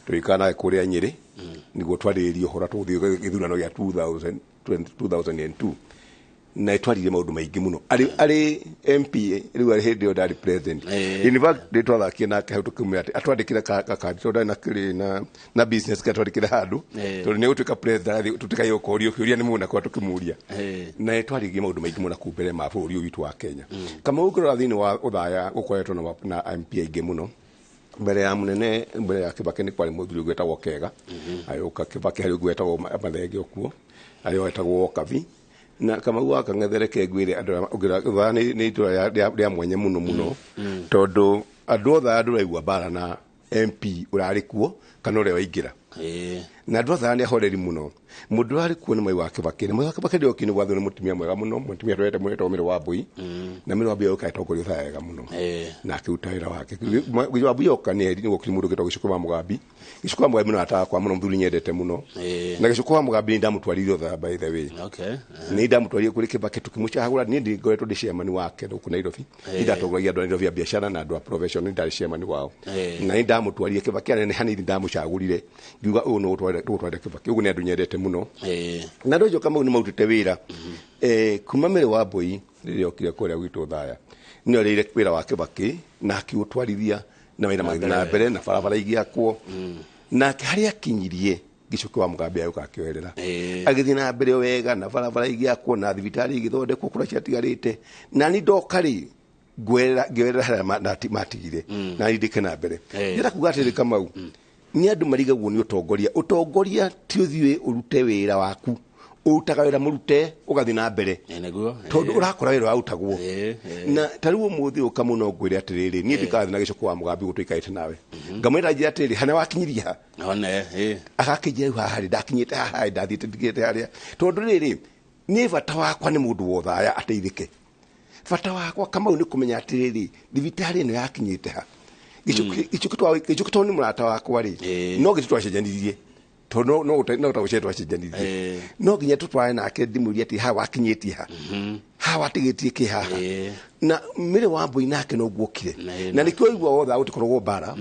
tũgĩikara nake kũrĩa Nyĩrĩ nĩguo twarĩrĩrie ũhoro tũgũthiĩ gĩthurano gĩa 2000 2002, na twaririe maũndũ maingĩ mũno arĩ MP rĩu, arĩ hĩndĩ ĩyo ndarĩ president. In fact, nĩ twathakie nake hau tũkĩmwĩra atĩ atwandĩkĩre gakandi tondũ ndarĩ na kĩrĩ na business ka twandĩkĩre handũ tondũ nĩ gũtuĩka president arathiĩ tũtikaye ũkorio kĩũria nĩ mũna kwa tũkĩmũria. Na nĩ twaririe maũndũ maingĩ mũno kuu mbere ma bũrũri ũyũ witũ wa Kenya. Kamau, ũngĩrora thĩinĩ wa ũthaya gũkoretwo na MP aingĩ mũno mbere ya munene, mbere ya Kibaki nĩ kwarĩ mũthuri ũngĩ wetagwo Kega, agĩũka Kibaki harĩ ũngĩ wetagwo Mathenge ũkuo, harĩ wetagwo Okabi. Na Kamau wa Kang'ethe, reke ngwĩre andũ arĩa ũngĩrora Ũthaya nĩ itũra rĩa mwanya mũno mũno, tondũ andũ othe aya ndũraigua mbara na MP ũrarĩ kuo kana ũrĩa waingĩra. Na andũ othe aya nĩ ahoreri mũno. Mũndũ ũrarĩ kuo nĩ Moi wa Kibaki, na Moi wa Kibaki ndĩokire nĩ gwathwo nĩ mũtumia mwega mũno, mũtumia twendete mũno wetagwo Mary Wambui. Na Mary Wambui oka atongoria Ũthaya wega mũno na akĩruta wĩra wake. Wambui oka nĩ gwokire mũndũ ũngĩtagwo Gĩcukũ wa Mũgambi. Gĩcukũ wa Mũgambi nĩ mũrata wakwa mũno, mũthuri nyendete mũno. Na Gĩcukũ wa Mũgambi nĩ ndamũtwarire Ũthaya, by the way. Nĩ ndamũtwarire kũrĩ Kibaki tũkĩmũcagũra. Niĩ ngoretwo ndĩ chairman wake gũkũ Nairobi. Nĩ ndatongoragia andũ a Nairobi a biacara na andũ a profession, nĩ ndarĩ chairman wao. Na nĩ ndamũtwarire Kibaki anene hanini, ndamũcagũrire ngiuga ũyũ no tũgũtwarĩra Kibaki. Ũguo nĩ andũ nyendete mũno. Na andũ acio, Kamau, nĩ marutĩte wĩra kuma Mary Wambui rĩrĩa okire kũrĩa gwitũ Thaya, nĩ orĩire wĩra wa Kibaki na akĩũtwarithia na wĩra magĩthiĩ na mbere na barabara igĩakwo. Nake harĩa akinyirie, Gĩcukĩ wa Mũgambi agĩũka akĩoerera, agĩthiĩ na mbere wega na barabara igĩakwo na thibitarĩ igĩthondekwo kũrĩa ciatigarĩte. Na ni ndoka rĩ, ngwerera ngĩoerera harĩa matigire na ni ndĩke na mbere. Ndĩrenda kuga atĩrĩ, Kamau, nĩ andũ marigagwo nĩ ũtongoria. Ũtongoria ti ũthiĩ ũrute wĩra waku, ũrutaga wĩra mũrute ũgathiĩ na mbere. Nĩguo. Tondũ ũrakora wĩra warutagwo. Na ta rĩu ũmũthĩ ũka mũno ngwĩre atĩrĩrĩ, niĩ ndikarathiĩ na Gĩcukũ wa Mũgambi ũguo tũikarĩte nawe, ngamwĩra njĩra atĩrĩrĩ, hana wakinyirie ha? One. Agakĩnjĩra rĩu haha rĩ, ndakinyĩte haha rĩ, ndathiĩte ndigĩte harĩa, tondũ rĩrĩ, niĩ bata wakwa nĩ mũndũ wothaya ateithĩke. Bata wakwa, Kamau, nĩ kũmenya atĩrĩrĩ, thibitarĩ ĩno yakinyĩte ha. Gĩcukĩ tondũ nĩ mũrata wakwa rĩ, no gĩtĩ twacenjanirie, tondũ no ta gũcenjia twacenjanirie. No nginya tũtware nake ndĩmũrie atĩ haha wakinyĩtie ha, haha watigĩtie kĩ haha. Na Mary Wambui nake no guokire. Na nĩkĩo igua wothe gũtikoragwo mbara.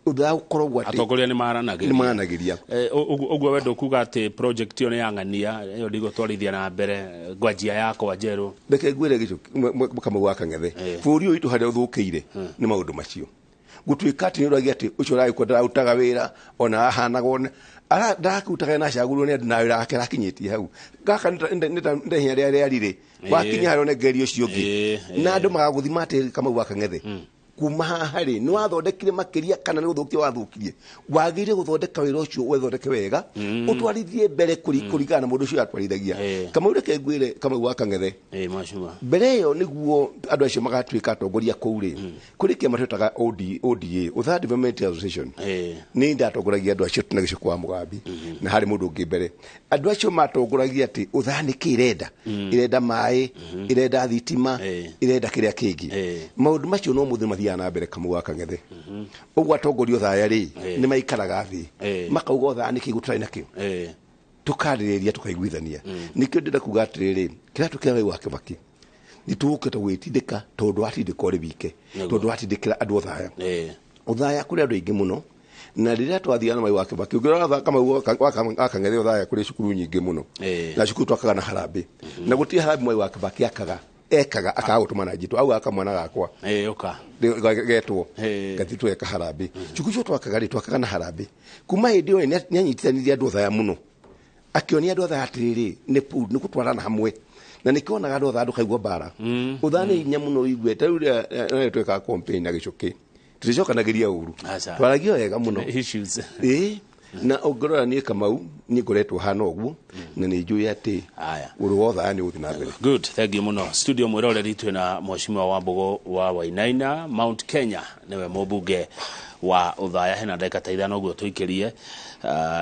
Ũthaya gũkoragwo atĩ atongoria nĩ maranagĩria. Nĩ maranagĩria. Ũguo we ndũkuga atĩ project ĩyo nĩ ya ng'ania ĩyo ndigũtwarithia na mbere ngwanjia yakwa njerũ? Reke ngwĩre, Gĩcũkĩ, Kamau wa Kang'ethe, bũrũri ũyũ witũ harĩa ũthũkĩire nĩ maũndũ macio, gũtuĩka atĩ nĩ ũragia atĩ ũcio ũragĩkua ndararutaga wĩra ona ahanagwo ndarakĩrutaga na acagũrirwo nĩ andũ na wĩra wake arakinyĩtie hau gaka nĩ ta ihinya rĩa rĩari rĩ wakinya harĩa ũnengererio ũcio ũngĩ. Na andũ magagũthima atĩ, Kamau wa Kang'ethe, kuma haha rĩ, nĩ wathondekire makĩria kana nĩ gũthũkia wathũkirie? Wagĩrĩire gũthondeka wĩra ũcio, wethondeke wega, ũtwarithie mbere kũringana na mũndũ ũcio atwarithagia. Kamau, reke ngwĩre, Kamau wa Kang'ethe, Mheshimiwa. Mbere ĩyo nĩguo andũ acio magatuĩka atongoria kũu rĩ, kũrĩ kĩama twĩtaga OD, ODA, Othaya Development Association. Nĩ ndatongoragia andũ acio na Gĩcukũ wa Mũgambi na harĩ mũndũ ũngĩ mbere. Andũ acio matongoragia atĩ Othaya nĩ kĩ ĩrenda, ĩrenda maĩ, ĩrenda thitima, ĩrenda kĩrĩa kĩngĩ. Maũndũ macio no mũthĩ mathiaga na mbere, Kamau wa Kang'ethe. Ũguo atongoria Othaya rĩ, nĩ maikaraga thĩ, makauga Othaya nĩ kĩ gũtarĩ nakĩo, tukarĩrĩria tukaiguithania. Nĩkĩo ndĩrenda kuga atĩrĩrĩ, kĩratũ kĩa Ngai wa Kĩbaki nĩ tũgũkĩte gwĩtindĩka, tondũ watindĩka ũrĩ wike, tondũ watindĩkĩra andũ Othaya. Othaya kũrĩ andũ aingĩ mũno, na rĩrĩa twathiaga na Mai wa Kĩbaki, ũngĩrora Kamau wa Kang'ethe, Othaya kũrĩ cukuru nyingĩ mũno. Na cukuru twakaga na harambĩ, na gũtirĩ harambĩ Mai wa Kĩbaki akaga ekaga akaga gũtũma na njitũ au aka mwana gakwa Ũka. Getwo gathi tweka harambĩ. Cukuru icio twakaga rĩ, twakaga na harambĩ. Kuma hĩndĩ ĩyo nĩ anyitithanirie andũ Othaya mũno. Akĩonia andũ othe atĩrĩrĩ nĩ gũtwarana hamwe na nĩkĩonaga andũ othe andũ kaigua mbara ũthaa nĩ hinya mũno ũigue ta rĩu rĩrĩa twekaga campaign na Gĩcũkĩ tũticokanagĩria ũru, twaragia wega mũno issues. Ĩĩ, na ũngĩrora niĩ Kamau niĩ ngoretwo hana ũguo na nĩ njũĩ atĩ ũrũ wa Othaya nĩ ũgũthiĩ na mbere. Good, thank you mũno. Studio mwĩroreri twĩna Mheshimiwa Wambũgũ wa Wainaina, Mount Kenya, nĩwe mũmbunge wa Othaya. Hena ndagĩka ta ithano ũguo tũikĩrie.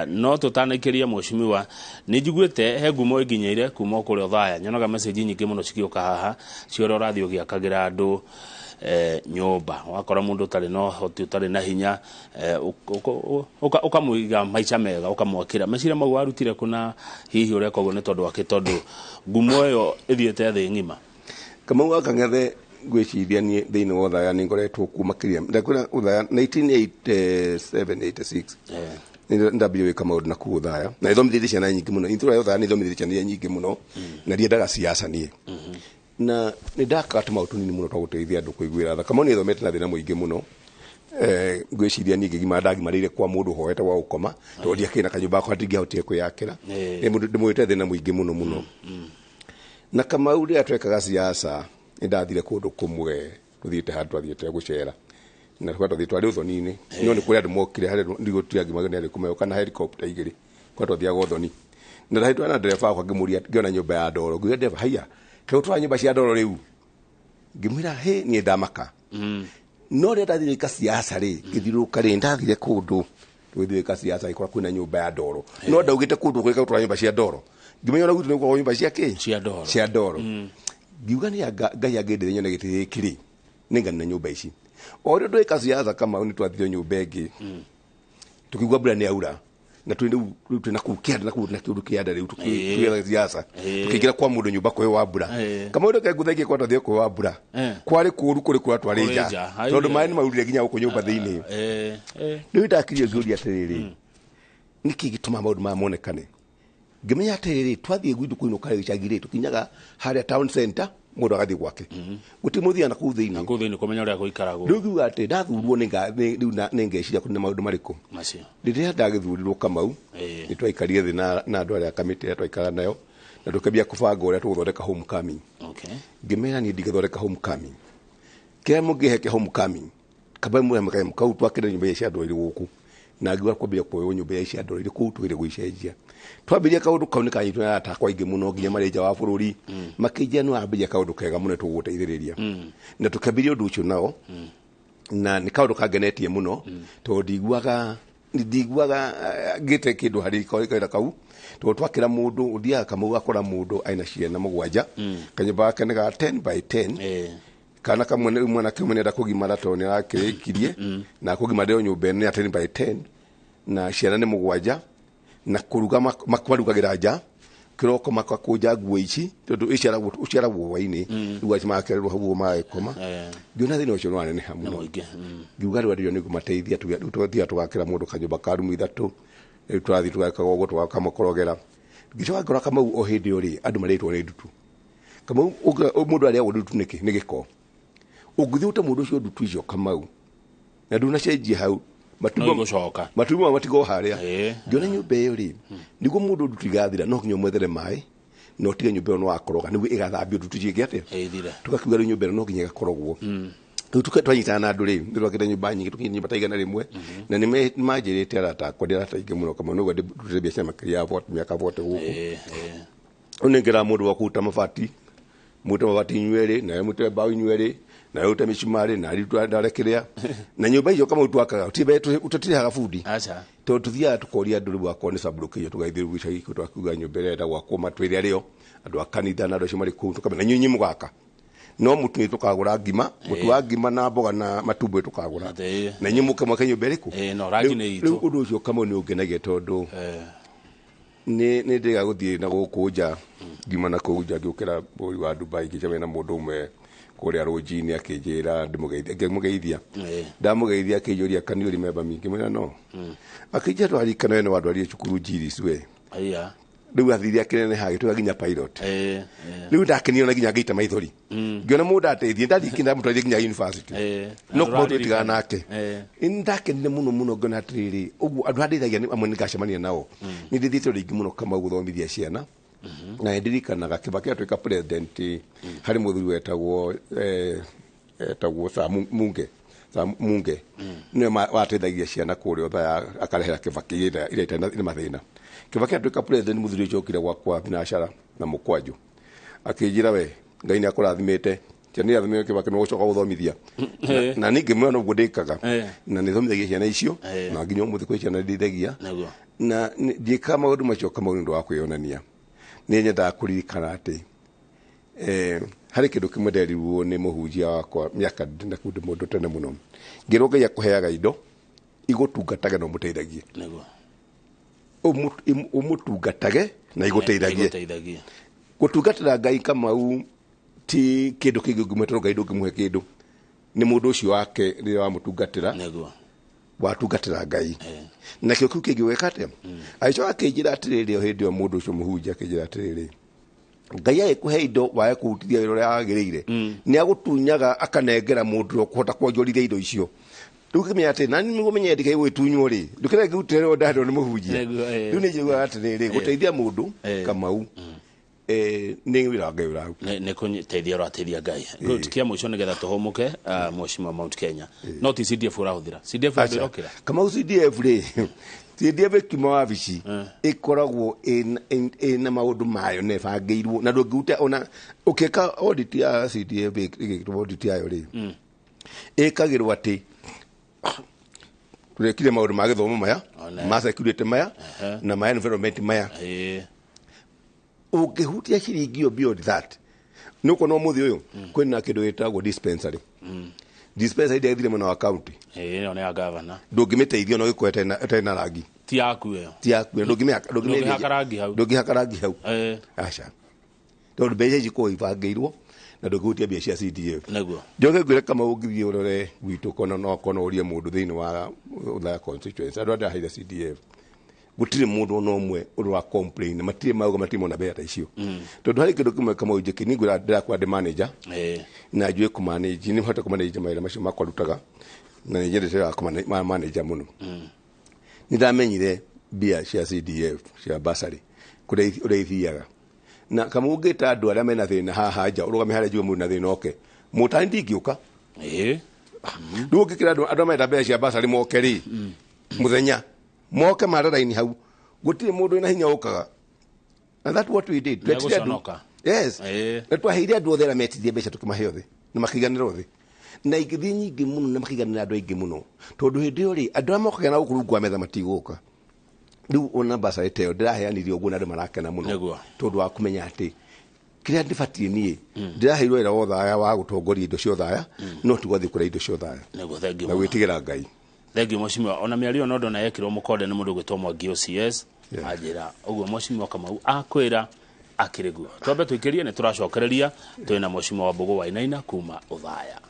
No tũtanaikĩria Mheshimiwa, nĩ njiguĩte he ngumo ĩnginyĩire kuma kũrĩa Othaya. Nyonaga message nyingĩ mũno cigĩũka haha cia ũrĩa ũrathiĩ ũgĩakagĩra andũ nyũmba, wakora mũndũ ũtarĩ na ũhoti, ũtarĩ na hinya, ũkamũiga maica mega, ũkamwakĩra. Meciria mau warutire kũna hihi ũreka ũguo nĩ tondũ wake, tondũ ngumo ĩyo ĩthiĩte thĩ ng'ima? Kamau wa Kang'ethe, ngwĩciria niĩ thĩinĩ wa Othaya nĩ ngoretwo kuo makĩria ndakwĩra Othaya 1987 86 nĩ ndambire gwĩka maũndũ na kũu Othaya na nĩthomithĩtie ciana nyingĩ mũno. Itũra rĩa Othaya nĩthomithĩtie ciana nyingĩ mũno na ndiendaga siasa niĩ, na nĩ ndakaga tũmaũndũ tũnini mũno twa gũteithia andũ kũiguĩra tha. Kamau nĩ thomete na thĩna mũingĩ mũno. Ngwĩciria niĩ ngĩgimara ndagimarĩire kwa mũndũ hoete gwa gũkoma tondũ ndiakĩrĩ na kanyũmba gakwa, ndingĩahotire kwĩyakĩra. Ndĩmũĩte thĩna mũingĩ mũno mũno. Na Kamau rĩrĩa twekaga siasa nĩ ndathire kũndũ kũmwe, tũthiĩte handũ twathiĩte gũcera na tũka twathiĩ twarĩ ũthoni-inĩ, no nĩ kũrĩ andũ mokire harĩa ndigũtiga ngĩmaga nĩ arĩ kũmeoka na helicopter igĩrĩ kwa twathiaga ũthoni, na ndahĩtũra na ndereba wakwa ngĩmũria, ngĩona nyũmba ya ndoro, ngĩuga, "Ndereba, haiya, kaĩ ũtwara nyũmba cia ndoro rĩu?" Ngĩmwĩra, "Hĩ, niĩ ndamaka." No rĩrĩa ndathire gwĩka siasa rĩ, ngĩthiũrũrũka rĩ, ndathire kũndũ tũgĩthiĩ gwĩka siasa gĩkora kwĩna nyũmba ya ndoro, no ndaugĩte kũndũ gwĩka gũtwara nyũmba cia ndoro, ngĩmenya ona gwitũ nĩ gũkoragwo nyũmba cia kĩ? Cia ndoro. Cia ndoro. Ngiuga nĩ anga Ngai angĩndeithia nyone gĩtĩ gĩkĩ rĩ, nĩnganina nyũmba ici. O rĩo ndwĩka siasa Kamau nĩ twathire nyũmba ĩngĩ, tũkĩigua mbura nĩ yaura na twĩ rĩu twĩ na kũu kĩanda na kũu na kĩũndũ kĩanda rĩu tũgĩetha siasa, tũkĩingĩra kwa mũndũ nyũmba kũhe wa mbura. Kamau reke ngũthengie kwa twathire kũhe wa mbura kwarĩ kũũru kũrĩ kũrĩa twarĩ Kũrĩ nja nja, haiya. Tondũ maĩ nĩ maurire nginya gũkũ nyũmba thĩinĩ. Rĩu ndakirie ngĩũria atĩrĩrĩ, nĩkĩ gĩtũmaga maũndũ maya monekane? Ngĩmenya atĩrĩrĩ, twathiĩ gwitũ kũinũka gĩcagi rĩ, tũkinyaga harĩa town center, mũndũ agathiĩ gwake, gũtirĩ mũthiaga na kũu thĩinĩ. Kũu thĩinĩ kũmenya ũrĩa gũikaragwo. Rĩu ngiuga atĩ ndathurwo rĩu nĩ ngeciria kũrĩ na maũndũ marĩkũ macio. Rĩrĩa ndagĩthurirwo Kamau, nĩ twaikarire thĩ na andũ arĩa kamĩtĩ ĩrĩa twaikara nayo na tũkĩambia kũbanga ũrĩa tũgũthondeka homecoming. Ngĩmera niĩ ndingĩthondeka homecoming, kĩrĩa mũngĩhe kĩa homecoming kamba mũhe kau twakĩre nyũmba iria cia andũ erĩ gũkũ, na ngiuga kwambĩrĩria kuoywo nyũmba iria cia andũ erĩ kũu twĩre gũicenjia. Twambĩrĩria kaũndũ kau nĩ kanyitwo nĩ arata akwa aingĩ mũno nginya marĩ nja wa bũrũri, makĩnjĩra nĩ wambĩrĩria kaũndũ kega mũno, tũgũgũteithĩrĩria, na tũkĩambĩrĩria ũndũ ũcio nao, na nĩ kaũndũ kangenetie mũno tondũ ndiguaga ngĩte kĩndũ harĩ kawĩra kau, tondũ twakĩra mũndũ ũthiaga Kamau gakora mũndũ aina ciana mũgwanja, kanyũmba gake nĩ ga 10 by 10. Kana kamwe rĩu mwanake ũmwe nĩenda kũgimara tondũ nĩ arakĩrĩkirie na kũgimarĩro nyũmba ĩno ya 10 by 10 na ciana nĩ mũgwanja, na kũruga marugagĩra nja kĩroko, makakũnja nguo ici tondũ iciaragwo hwainĩ, rĩu aci magakererwo hau ũguo magagĩkoma. Ngĩona thĩna ũcio nĩ waneneha mũno. Mũingĩ. Ngiuga rĩu andũ nĩ ngũmateithia. Rĩu twathiaga tũgakĩra mũndũ kanyũmba ka rumu ithatũ, rĩu tũrathiĩ tũgeka ũguo tũgakamokorogera. Ngĩcoka ngĩrora Kamau o hĩndĩ ĩyo rĩ, andũ marĩtwo nĩ ndutu. Kamau mũndũ arĩagwo ndutu nĩkĩ? Nĩ gĩko. Ũngĩthiĩ ũte mũndũ ũcio ndutu icio Kamau na ndũnacenjia hau No igũcoka. Matumbo maya matigwo harĩa. Ngĩona nyũmba ĩyo rĩ, nĩguo mũndũ ndutu igathira no nginya ũmwethere maĩ na ũtige nyũmba ĩyo no wakoroga nĩguo ĩgathambio ndutu ciĩke atĩa? Ĩthire. Tũgakiuga rĩu nyũmba ĩno no nginya ĩgakorogwo. Rĩu twanyitana na andũ rĩ, nĩ twakĩte nyũmba nyingĩ, tũkinyĩte nyũmba ta 100. Na nĩ manjĩrĩte arata akwa, ndĩ arata aingĩ mũno Kamau, nĩguo ndĩrutĩte biacara makĩria ya 40 mĩaka 40 gũkũ. Rĩu nĩngĩraga mũndũ wa kũruta mabati, mũrute mabati inyuerĩ, nawe mũrute mbaũ inyuerĩ, nawe ũrute mĩcumarĩ, na ndare kĩrĩa na nyũmba icio Kamau twakaga tũtirĩhaga bundi. Aca. Tondũ tũthiaga tũkoria andũ rĩu akorwo nĩ sublocation, tũgathiĩ rĩu gĩcagi kĩu twakiuga nyũmba ĩrĩa ĩrenda gwakwo matwĩre arĩo andũ a kanitha na andũ acio marĩ kũu, tũkamenya na inyuĩ mũgaka no mũtu nĩ tũkagũra ngima, mũtu wa ngima na mboga na matumbĩ tũkagũra, na inyuĩ mũke mwake nyũmba ĩrĩkũ. No rangi nĩ itũ. Rĩu ũndũ ũcio Kamau nĩ ũngenagia tondũ nĩ ndĩga gũthiĩ na gũkũ nja ngima na kũu nja ngĩũkĩra bũrũri wa Dubai, ngĩcemania na mũndũ ũmwe kũrĩa rũnji-inĩ akĩnjĩra ndĩmũgeithie, ngĩmũgeithia. Ndamũgeithia akĩnjũria, "Can you remember me?" Ngĩmwĩra no. Akĩnjĩra, "Ndwaririkana we nĩ wandwarire cukuru Njiris we?" Aya. Rĩu athire akĩneneha agĩtuĩka nginya pilot. Rĩu ndakenio na nginya ngĩita maithori. Ngĩona mũndũ ateithie, ndathiĩ nginya ndamũtwarire nginya university. No kuma twĩtigana nake. Nĩ ndakenire mũno mũno, ngĩona atĩrĩrĩ, ũguo andũ arĩa ndeithagia amwe nĩngacemania nao. Nĩ ndĩthiĩte rĩngĩ mũno Kamau gũthomithia ciana. Na nĩ ndirikanaga Kibaki atuĩka president, harĩ mũthuri wetagwo etagwo Sam Munge, Sam Munge nĩwe wateithagia ciana kũrĩa Othaya, akarehera Kibaki iria itarĩ na mathĩna. Kibaki atuĩka president, mũthuri ũcio okire gwakwa thinacara na mũkwanjũ akĩnjĩra, "We Ngai nĩ akũrathimĩte, ciana irathimĩte Kibaki, nĩ ũgũcoka gũthomithia." Na niĩ ngĩmwĩra noguo ndĩkaga. Na nĩ thomithagia ciana icio. Na nginya ũmũthĩ kwĩ ciana ndeithagia. Na ndiĩkaga maũndũ macio Kamau nĩ ũndũ wa kwĩyonania. Nĩ nyendaga kũririkana atĩ harĩ kĩndũ kĩmwe nderirwo nĩ mũhunjia wakwa mĩaka ndĩ na kũndũ mũndũ tene mũno, ngĩrwo Ngai akũheaga indo igũtungatage na ũmũteithagie. Ũmũtungatage na igũteithagie. Igũteithagie. Gũtungatĩra Ngai, Kamau, ti kĩndũ kĩngĩ ũngĩmũhe, tondũ Ngai ndũngĩmũhe kĩndũ, nĩ mũndũ ũcio wake rĩrĩa wamũtungatĩra. Watungatĩra Ngai. Nakĩo kĩu kĩngĩ weka atĩa? Agĩcoka akĩnjĩra atĩrĩrĩ, o hĩndĩ ĩyo mũndũ ũcio mũhunjia akĩnjĩra atĩrĩrĩ, Ngai agĩkũhe indo wae kũrutithia wĩra ũrĩa wagĩrĩire, nĩ agũtunyaga akanengera mũndũ ũrĩa ũkũhota kwonjorithia indo icio. Rĩu kĩmenya atĩ na nĩguo menye ndikae gwĩtunywo rĩ, ndũkĩreke ngĩrutĩre ũrĩa ndaheirwo nĩ mũhunjia. Rĩu nĩ njiguaga atĩrĩrĩ, gũteithia mũndũ, Kamau, nĩ wĩra wa Ngai ũraruta. Nĩ kũteithia ũrateithia Ngai. Good. Kĩa mũico nĩgetha tũhũmũke, mheshimiwa Mount Kenya, no ti CDF ũrahũthĩra? CDF andũ ĩrokĩra? Kamau, CDF rĩ, CDF ĩkiuma wabici ĩkoragwo ĩna maũndũ mayo na ĩbangĩirwo, na ndũngĩruta ona ũkĩka audit ya CDF. Ĩgĩkĩrwo audit yayo rĩ, ĩkagĩrwo atĩ tũrekire maũndũ ma gĩthomo maya, ma security maya, na ma environment maya. Ũngĩhutia ciringi ĩyo beyond that, nĩ ũkuona ũmũthĩ ũyũ kwĩna kĩndũ gĩtagwo dispensary. Dispensary ndĩagĩthire mwena wa county. Ĩyo nĩ ya gavana. Ndũngĩmĩteithia no gĩkorwo ĩtarĩ na rangi. Ti yaku ĩyo. Ti yaku, ndũngĩmĩhaka. Ndũngĩhaka rangi hau. Ndũngĩhaka rangi hau. Aca, tondũ mbeca ici ikoragwo ibangĩirwo na ndũngĩhutia mbia cia CDF. Njoke ngwĩre kama ũngĩthiĩ ũrore gwitũ kona, no kona ũrie mũndũ thĩinĩ wa Othaya constituency, andũ arĩa ndĩraheire CDF, gũtirĩ mũndũ ona ũmwe ũrĩ wa complain, matirĩ mauga matirĩ mona mbeca ta icio, tondũ harĩ kĩndũ kĩmwe kama njĩki niĩ ngwĩra, ndĩrakora ndĩ manager na njũĩ kũmanage, nĩ hote kũmanage mawĩra macio makwa ndutaga, na nĩ nyendete wĩra wa manager mũno. Nĩ ndamenyire mbia cia CDF cia bursary kũrĩa ũrĩa ithiaga, na kama ũngĩta andũ arĩa mena thĩna haha nja, ũrũgame harĩa njuge mũndũ na thĩna oke mũtani, ndingĩũka. Rĩu ũngĩkĩra andũ arĩa marenda mbeca cia bursary moke rĩ, mũthenya moke mare raini hau, gũtirĩ mũndũ wĩna hinya ũkaga. And that's what we did. Twetire andũ. Nĩgũconoka. Yes. Na twaheire andũ othe arĩa metirie mbeca, tũkĩmahe othe na makĩiganĩra othe, na ingĩthiĩ nyingĩ mũno na makĩiganĩra andũ aingĩ mũno, tondũ hĩndĩ ĩyo rĩ, andũ arĩa mokaga na gũkũ rungu wa metha matigũka. Rĩu ona bursary ta ĩyo ndĩraheanire ũguo na andũ marakena mũno, tondũ wa kũmenya atĩ kĩrĩa ndĩbatiĩ niĩ ndĩraheirwo wĩra wa Othaya wa gũtongoria indo cia Othaya, no ti gwathiĩ kũrĩa indo cia Othaya. Thengiũ na mũno. Gwĩtigĩra Ngai. Thengiũ mheshimiwa. Ona mĩario no ndona yekĩrwo mũkonde nĩ mũndũ ũgwĩtwo Mwangi OCS. Anjĩra ũguo mheshimiwa Kamau akwĩra akĩrĩ guo. Twambe tũikĩrie, nĩ tũracokereria twĩna mheshimiwa Wambũgũ Wainaina kuma Othaya.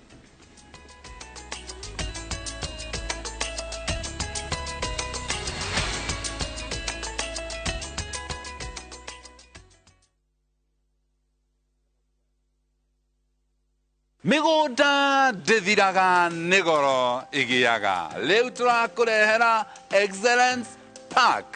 Mĩgũnda ndĩthiraga, nĩ goro ĩgĩaga. Rĩu tũrakũrehera Excellence Park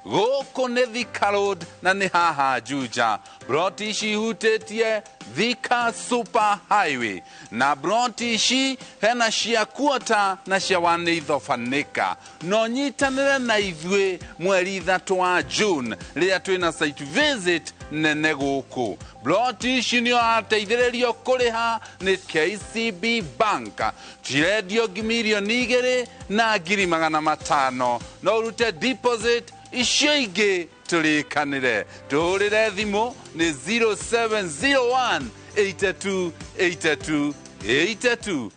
gũkũ nĩ Thika Road na nĩ haha Juja. Broti ici ihutĩtie Thika Super Highway, na broti ici hena cia kuota na cia wanĩithobanĩka. No nyitanĩre na ithuĩ mweri 3 wa June rĩrĩa twĩna site visit nene gũkũ. Broti ici nĩ ũrateithĩrĩrio kũrĩha nĩ KCB Bank. Cirendio 2,200,000. No ũrute deposit, icio ingĩ tũrĩkanĩre. Tũhũrĩre thimũ nĩ 0701 82 82 82.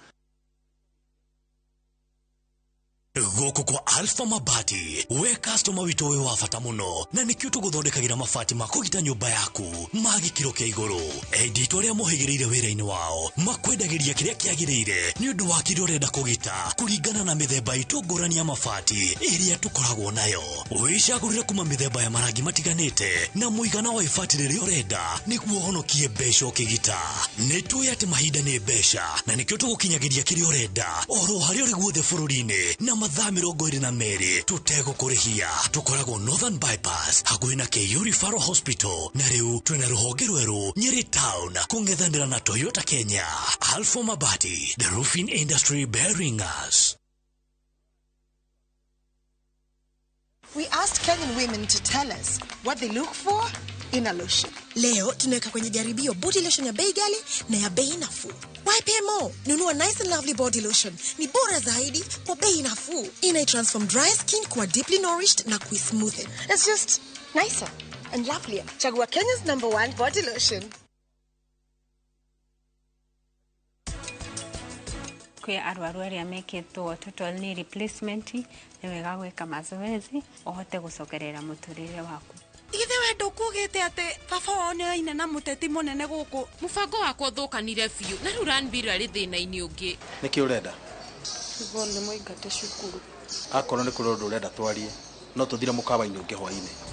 Gũkũ kwa Alpha Mabati, we customer witũ wĩ wa bata mũno, na nĩkĩo tũgũthondekagĩra mabati ma kũgita nyũmba yaku ma gĩkĩro kĩa igũrũ. Endi itũ arĩa mohĩgĩrĩire wĩra-inĩ wao makwendagĩria kĩrĩa kĩagĩrĩire nĩ ũndũ wa kĩrĩa ũrenda kũgita kũringana na mĩthemba itũ ngũrani ya mabati ĩrĩa tũkoragwo nayo. Wĩcagũrĩre kuma mĩthemba ya marangi matiganĩte na mũigana wa ibati rĩrĩa ũrenda nĩguo ũhonokie mbeca ũkĩgita. Nĩ tũĩ atĩ mahinda nĩ mbeca na nĩkĩo tũgũkinyagĩria kĩrĩa ũrenda oro harĩa ũrĩ guothe bũrũri-inĩ na mathaa 22 tũtegũkũrĩhia. Tũkoragwo Northern Bypass hakuhĩ na KU Referral Hospital, na rĩu twĩna rũhonge rwerũ Nyeri Town kũng'ethanĩra na Toyota Kenya. Alpha Mabati, the roofing industry bearing us. We asked Kenyan women to tell us what they look for in a lotion. Leo tunaweka kwenye jaribio body lotion ya bei ghali na ya bei nafuu. YPMO, nunua Nice and Lovely body lotion. Ni bora zaidi kwa bei nafuu. Ina transform dry skin kuwa deeply nourished na kuismoothen. It's just nicer and lovelier. Chagua Kenya's #1 body lotion. Kwĩ arwaru arĩa mekĩtwo total knee replacement, nĩ wega gwĩka mazoezi ũhote gũcokerera mũtũrĩre waku. Ithe we ndũkugĩte atĩ baba wao nĩ aina na mũteti mũnene gũkũ. Mũbango wakwa ũthũkanire biũ na rĩu Ranbir arĩ thĩna-inĩ ũngĩ. Nĩkĩ ũrenda? Yvonne nĩ mũingate cukuru. Akorwo nĩ kũrĩ ũndũ ũrenda twarie, no tũthire mũkawa-inĩ ũngĩ hwaĩ-inĩ.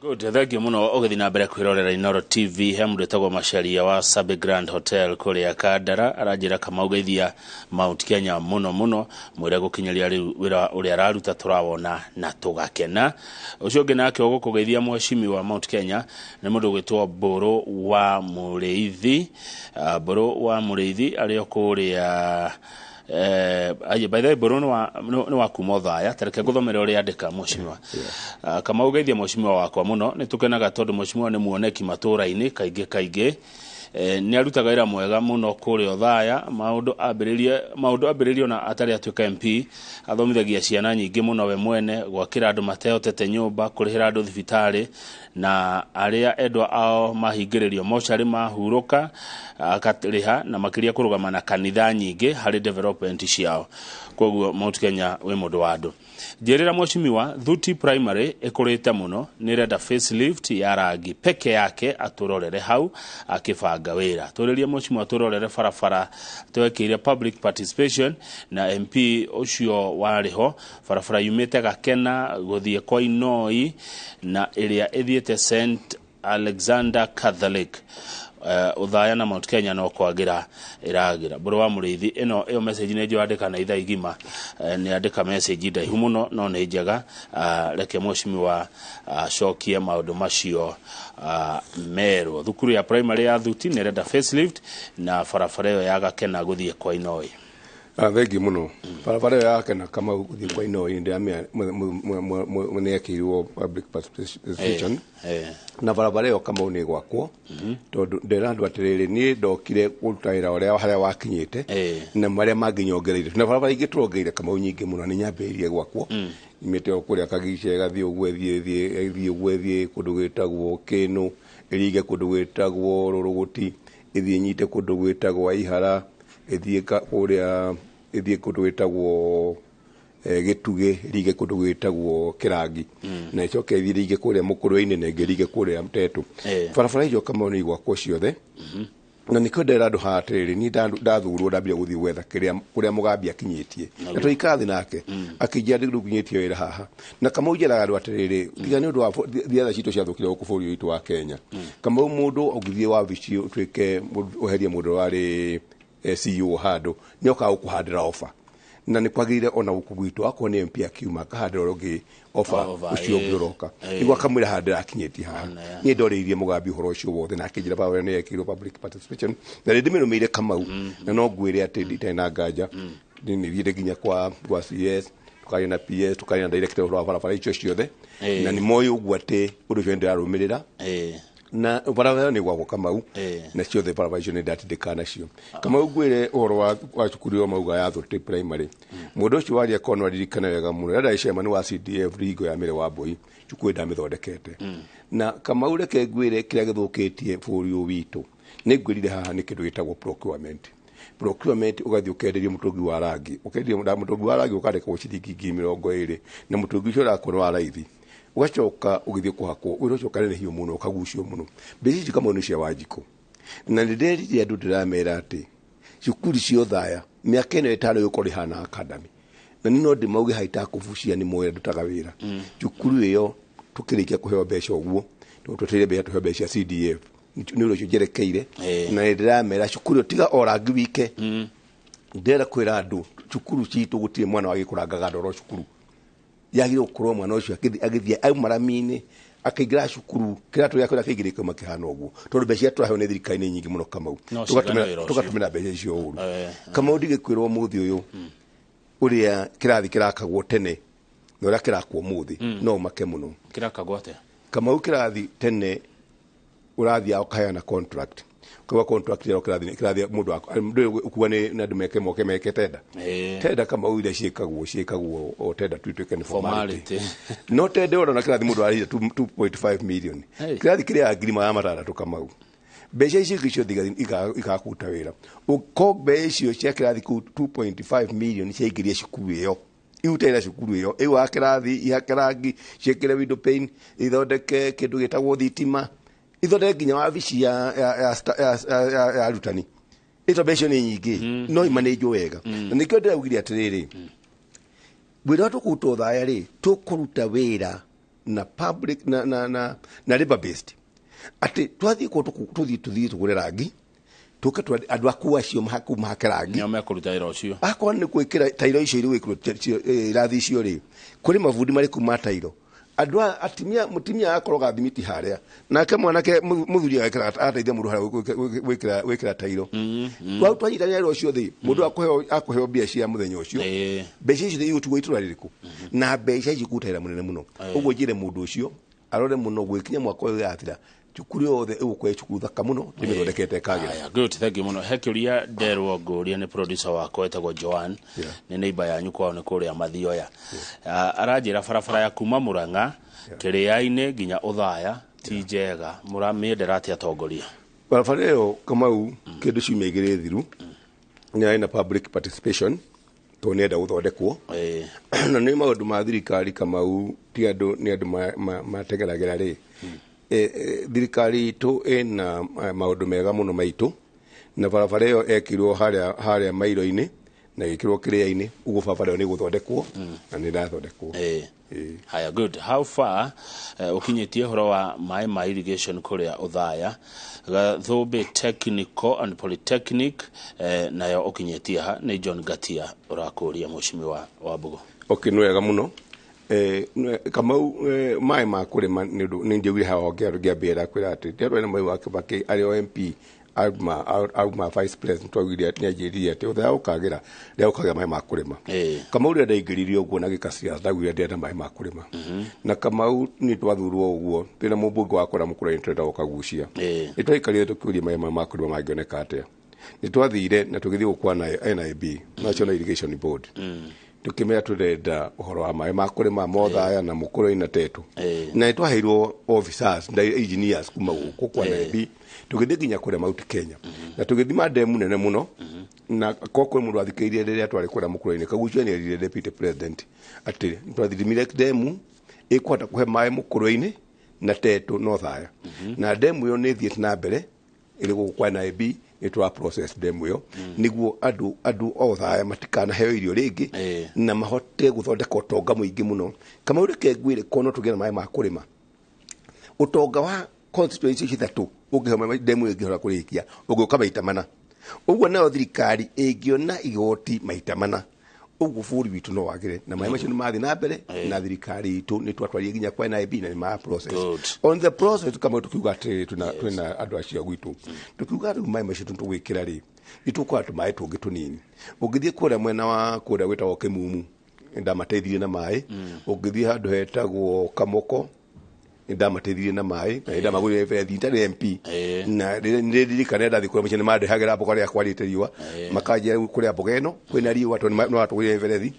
Good, thank you muno ũgĩthiĩ na mbere kwĩrorera Inooro TV. He mũndũ wĩtagwo Macharia wa Sabi Grand Hotel kũrĩa Kandara aranjĩra Kamau geithia Mount Kenya mũno mũno, mwĩre gũkinyĩria rĩu wĩra ũrĩa araruta tũrawona na tũgakena. Ũcio ũngĩ nake ũgũkũgeithia mheshimiwa wa Mount Kenya nĩ mũndũ ũgwĩtwo Mbũrũ wa Mũrĩithi. Mbũrũ wa Mũrĩithi arĩ o kũrĩa aye, by the way, Mbũrũ nĩ wa kuma Othaya. Tareke ngũthomere ũrĩa andĩka mheshimiwa. Kamau geithia mheshimiwa wakwa mũno, nĩ tũkenaga tondũ mheshimiwa nĩ muoneki matũũra-inĩ kaingĩ kaingĩ. Nĩ arutaga wĩra mwega mũno kũrĩa Othaya, maũndũ ambĩrĩrie ona atarĩ atuĩka MP, athomithagia ciana nyingĩ mũno we mwene, gwakĩra andũ matehotete nyũmba, kũrĩhĩra andũ thibitarĩ, na arĩa endwa ao mahingĩrĩrio mocarĩ mahurũka akarĩha, na makĩria kũrũgama na kanitha nyingĩ harĩ development ciao. Koguo Mount Kenya wĩ mũndũ wa andũ. Njĩrĩra mheshimiwa, Thuti Primary ĩkũrĩte mũno, nĩ ĩrenda facelift ya rangi peke yake atũrorere hau akĩbanga wĩra. Tũrĩrie mheshimiwa tũrorere barabara twekĩire public participation na MP ũcio warĩ ho, barabara yumĩte Gakena gũthiĩ kwa Inoi na ĩrĩa ĩthiĩte St Alexander Catholic. Othaya na Mount Kenya no kwagira iragira. Mbũrũ wa Mũrĩithi ĩno ĩyo message nĩ njũandĩka na ithaa igima, nĩ andĩka message ndaihu mũno no nĩ njega. Reke mheshimiwa acokie maũndũ macio merwo. Thukuru ya primary ya Thuti nĩ ĩrenda facelift na barabara ĩyo ya Gakena gũthiĩ kwa Inoi. Thengi mũno. Barabara ĩyo ya Gakena Kamau gũthiĩ kwa Inoi nĩ yekĩirwo public participation. Na barabara ĩyo Kamau nĩ gwakwo tondũ ndĩra andũ atĩrĩrĩ, niĩ ndokire kũruta wĩra ũrĩa harĩa wakinyĩte na marĩa mangĩ nyongereire, na barabara ingĩ tũrongereire Kamau nyingĩ mũno nĩ nyambĩrĩirie gwakwo imĩte o kũrĩa Kagica ĩgathiĩ ũguo ĩthiĩ ũguo ĩthiĩ kũndũ gwĩtagwo Kĩnũ, ĩringe kũndũ gwĩtagwo Rũrũgũti, ĩthiĩ nyite kũndũ gwĩtagwo Aihara, ĩthiĩ kũrĩa ĩthiĩ kũndũ gwĩtagwo Gĩtugĩ, ĩringe kũndũ gwĩtagwo Kĩrangi, na ĩcoke ĩthiĩ ĩringe kũrĩa Mũkũrwe-inĩ na ĩngĩ ĩringe kũrĩa Mteto. Barabara icio Kamau nĩ igwakwo ciothe, na nĩkĩo ndĩra andũ haha atĩrĩrĩ, niĩ ndathurwo ndambire gũthiĩ gwetha kũrĩa Mũgambi akinyĩtie, na tũikara thĩ nake akĩnjĩra ndũkinyĩtie wĩra haha. Na Kamau njĩraga andũ atĩrĩrĩ, tiga nĩ ũndũ wa thiatha citũ ciathũkire gũkũ bũrũri witũ wa Kenya, Kamau mũndũ ũngĩthiĩ wabici ũtuĩke ũherie mũndũ warĩ CEO handũ nĩ okaga gũkũhandĩra ofa, na nĩ kwagĩrĩire ona gũkũ gwitũ akorwo nĩ MP akiuma akahandĩra ũrĩa ũngĩ ofa ũcio ũngĩ ũroka, nĩguo akamwĩra handũ akinyĩtie haha. Niĩ ndorĩirie Mũgambi ũhoro ũcio wothe na akĩnjĩra barabara nĩ yekĩirwo public participation, na nĩ ndĩmĩrũmĩire Kamau, na no ngwĩre atĩ nditarĩ na nganja nĩ thiĩte nginya kwa CS, tukaria na PS, tukaria na director ũhoro wa barabara icio ciothe, na nĩ moĩ ũguo atĩ ũndũ ũcio nĩ ndĩrarũmĩrĩra. Na barabara ĩyo nĩ gwakwo Kamau, na ciothe barabara icio nĩ ndatindĩka nacio. Kamau, ngwĩre ũhoro wa cukuru ĩyo mauga ya Thũtĩ Primary. Mũndũ ũcio waria kono aririkane wega mũno, rĩrĩa ndarĩ chairman wa CDF ringo ya Mĩrĩ wa Mbũi, cukuru ĩyo ndamĩthondekete. Na Kamau, reke ngwĩre kĩrĩa gĩthũkĩtie bũrũri ũyũ witũ, nĩ ngwĩrire haha, nĩ kĩndũ gĩtagwo procurement. Procurement, ũgathiĩ ũkenderio mũtũngi wa rangi, ũkenderio na mũtũngi wa rangi ũkandĩkwo ciringi 20,000, na mũtũngi ũcio ũrakorwo wa raithi, ũgacoka ũgĩthiĩ kũhakwo wĩra ũcio ũkanenehio mũno, ũkagucio mũno. Mbeca ici, Kamau, nĩ cia Wanjikũ. Na nĩ nderire andũ, ndĩramera atĩ cukuru cia Othaya mĩaka ĩno 5 ĩgũkorwo ĩhana academy, na nĩ no ndĩmauge haitakũbucia, nĩ moĩ ndutaga wĩra. Cukuru ĩyo tũkĩrĩkia kũheo mbeca ũguo, tondũ twetereire mbeca, tũheo mbeca cia CDF, nĩ ũndũ ũcio njerekeire. Na nĩ ndĩramera cukuru ĩyo tiga o rangi wike. Ndĩrenda kwĩra andũ, cukuru citũ gũtirĩ mwana wagĩ kũrangaga ndoro. Cukuru yagĩrĩirwo gũkorwo mwana ũcio agĩthiĩ auma rami-inĩ akĩingĩra cukuru, kĩratũ gĩake ũrĩa akĩingĩra kĩuma kĩhana ũguo, tondũ mbeca iria tũraheo nĩ thirikari nĩ nyingĩ mũno, Kamau. No cigana wĩra ũcio. Tũgatũmĩra mbeca icio ũru. Kamau, ndigĩkwĩrwo ũmũthĩ ũyũ ũrĩa kĩrathi kĩrakagwo tene na ũrĩa kĩrakwo ũmũthĩ, no ũmake mũno. Kĩrakagwo atĩa? Kamau, kĩrathi tene ũrathiaga ũkaheana contract, ũkauga contract ĩyo kĩrathi mũndũ ndũĩ ũkuga nĩ na andũ meke moke meke tenda. Tenda, Kamau, iria ciĩkagwo o tenda tu ituĩke nĩ formality. Formality. No tenda ũrona kĩrathi mũndũ ararĩhire 2.5 million. Hey. Kĩrathi kĩrĩa 600,000, Kamau. Mbeca icio ingĩ ciothe igakuruta wĩra ũko. Mbeca icio cia kĩrathi kũu 2.5 million ciaingĩria cukuru ĩyo, irute wĩra cukuru ĩyo, ĩgwake kĩrathi, ihake rangi, ciĩkĩre window pane, ithondeke kĩndũ gĩtagwo thitima, ithondeke nginya wabici ya arutani. Ĩto mbeca icio nĩ nyingĩ, no imanĩnjwo wega. Na nĩkĩo ndĩraugire atĩrĩrĩ, wĩra ũrĩa tũkũruta Othaya rĩ, tũkũruta wĩra na public na labor based, atĩ twathiĩ kuo tũthiĩ tũgũre rangi, tũke andũ aku acio kũu mahake rangi. Nĩo mekũruta wĩra ũcio. Akorwo nĩ gwĩkĩra tairo icio irĩ gwĩkĩrwo irathi icio rĩ, kũrĩ mabundi marĩ kuma tairo. Andũ a atimia, mũtimia akoroga thimiti harĩa, nake mwanake mũthuri agekĩra, agateithia mũndũ harĩa gwĩkĩra tairo. Twau twanyitanĩra wĩra ũcio thĩ, mũndũ akũheo mbia cia mũthenya ũcio. Mbeca icio igũtigwo itũra rĩrĩkũ? Na mbeca ici ikuruta wĩra mũnene mũno. Ũguo njĩre mũndũ ũcio arore mũno, gwĩkinya mwaka ũyũ yathira, cukuru yothe ĩgũkorwo ĩ cukuru thaka mũno, ndĩmĩthondekete ĩkagĩra. Aya, good, thank you mũno. He kĩũria nderwo ngũrie nĩ producer wakwa wĩtagwo Joan. Nĩ neighbor yanyu, kwao nĩ kũrĩa Mathioya. Aranjĩra barabara ya kuma Mũrang'a Kĩrĩa-inĩ nginya Ũthaya ti njega, mũramĩendera atĩa atongoria? Barabara ĩyo, Kamau, kĩndũ ciumia 2 thiru nĩ yarĩ na public participation, tondũ nĩenda gũthondekwo. Na nĩ maũndũ ma thirikari, Kamau, ti andũ, nĩ andũ mategeragĩra rĩ. Thirikari itũ ĩna maũndũ mega mũno maitũ, na barabara ĩyo ekirwo harĩa mairo-inĩ na ĩgĩkĩrwo Kĩrĩa-inĩ. Ũguo barabara ĩyo nĩ ĩgũthondekwo na nĩ ĩrathondekwo. Haya, good. How far ũkinyĩtie ũhoro wa maĩ ma irrigation kũrĩa Ũthaya, Gathũmbĩ Technical and Polytechnic, nayo ũkinyĩtie ha? Nĩ John Gatia ũrakũria, mheshimiwa wa Mbugo. Okay, nĩ wega mũno. Kamau, maĩ ma kũrĩma nĩ ũndũ nĩ njugire haha ngĩambĩrĩra kwĩra atĩ ndĩarĩ na Mwai wa Kibaki arĩ o MP, auma vice president, twaugire nĩ anjĩrire atĩ Othaya ũkagĩra rĩa ũkagĩa maĩ ma kũrĩma. Kamau, rĩrĩa ndaingĩrire ũguo na gĩka siasa, ndaugire ndĩrenda maĩ ma kũrĩma. Na Kamau, nĩ twathurwo ũguo twĩna mũmbunge wa kũrĩa mũkũrũ tũrenda gũkagucia, nĩ twaikarire tũkĩũria maĩ maya ma kũrĩma mangĩoneka atĩa. Nĩ twathire na tũgĩthiĩ gũkwa na NIB, National Irrigation Board, tukĩmera tũrenda ũhoro wa maĩ ma kũrĩma Mothaya na Mũkũrwe na Tetu. Na nĩ twaheirwo officers na engineers kuma gũkũ kwa NIB, tũgĩthiĩ nginya kũrĩa Mount Kenya na tũgĩthima ndemu nene mũno. Na ko kwĩ mũndũ wathikĩrĩirie rĩrĩa twarĩ kũrĩa Mũkũrwe-inĩ, Kaguchia nĩ erire deputy president atĩ twathimire ndemu ĩkũhota kũhe maĩ Mũkũrwe-inĩ na Tetu no Thaya, na ndemu ĩyo nĩ ĩthiĩte na mbere, ĩrĩ gũkũ kwa NIB, nĩ tũra process ndemu ĩyo nĩguo andũ Othaya matikanaheo irio rĩngĩ na mahote gũthondeka ũtonga mũingĩ mũno. Kamau, reke ngwĩre, kono tũgĩe na maĩ ma kũrĩma, ũtonga wa constituency ici ithatũ ũngĩheo ndemu ĩyo ĩngĩhota kũrĩkia ũngĩũka maita mana. Ũguo nayo thirikari ĩngĩona igoti maita mana, ũguo bũrũri witũ no wagĩre. Na maĩ macio nĩ mathiĩ na mbere na thirikari itũ nĩ twatwarire nginya kwa NIB na nĩ ma process. On the process, kama tukiuga atĩrĩrĩ, twĩna andũ acio gwitũ, tukiuga rĩu maĩ macio tũgwĩkĩra rĩ, nĩ tũkũra tũmaĩ tũngĩ tũnini. Ũngĩthiĩ kũrĩa mwena wa kũrĩa gwĩtagwo Kĩmumu, ndamateithirie na maĩ. Ũngĩthiĩ handũ hetagwo Kamoko, Ndamateithirie na maĩ na ndamagũrĩire bethi ndarĩ MP na nĩndirikana ndathiĩ kũrĩa mũciĩ nĩmandehagĩra mboga rĩrĩa kwarĩte riũa makanjĩra rĩu kũrĩa mboga ĩno kwĩna riũa tondũ nĩwatũgũrĩire berethi.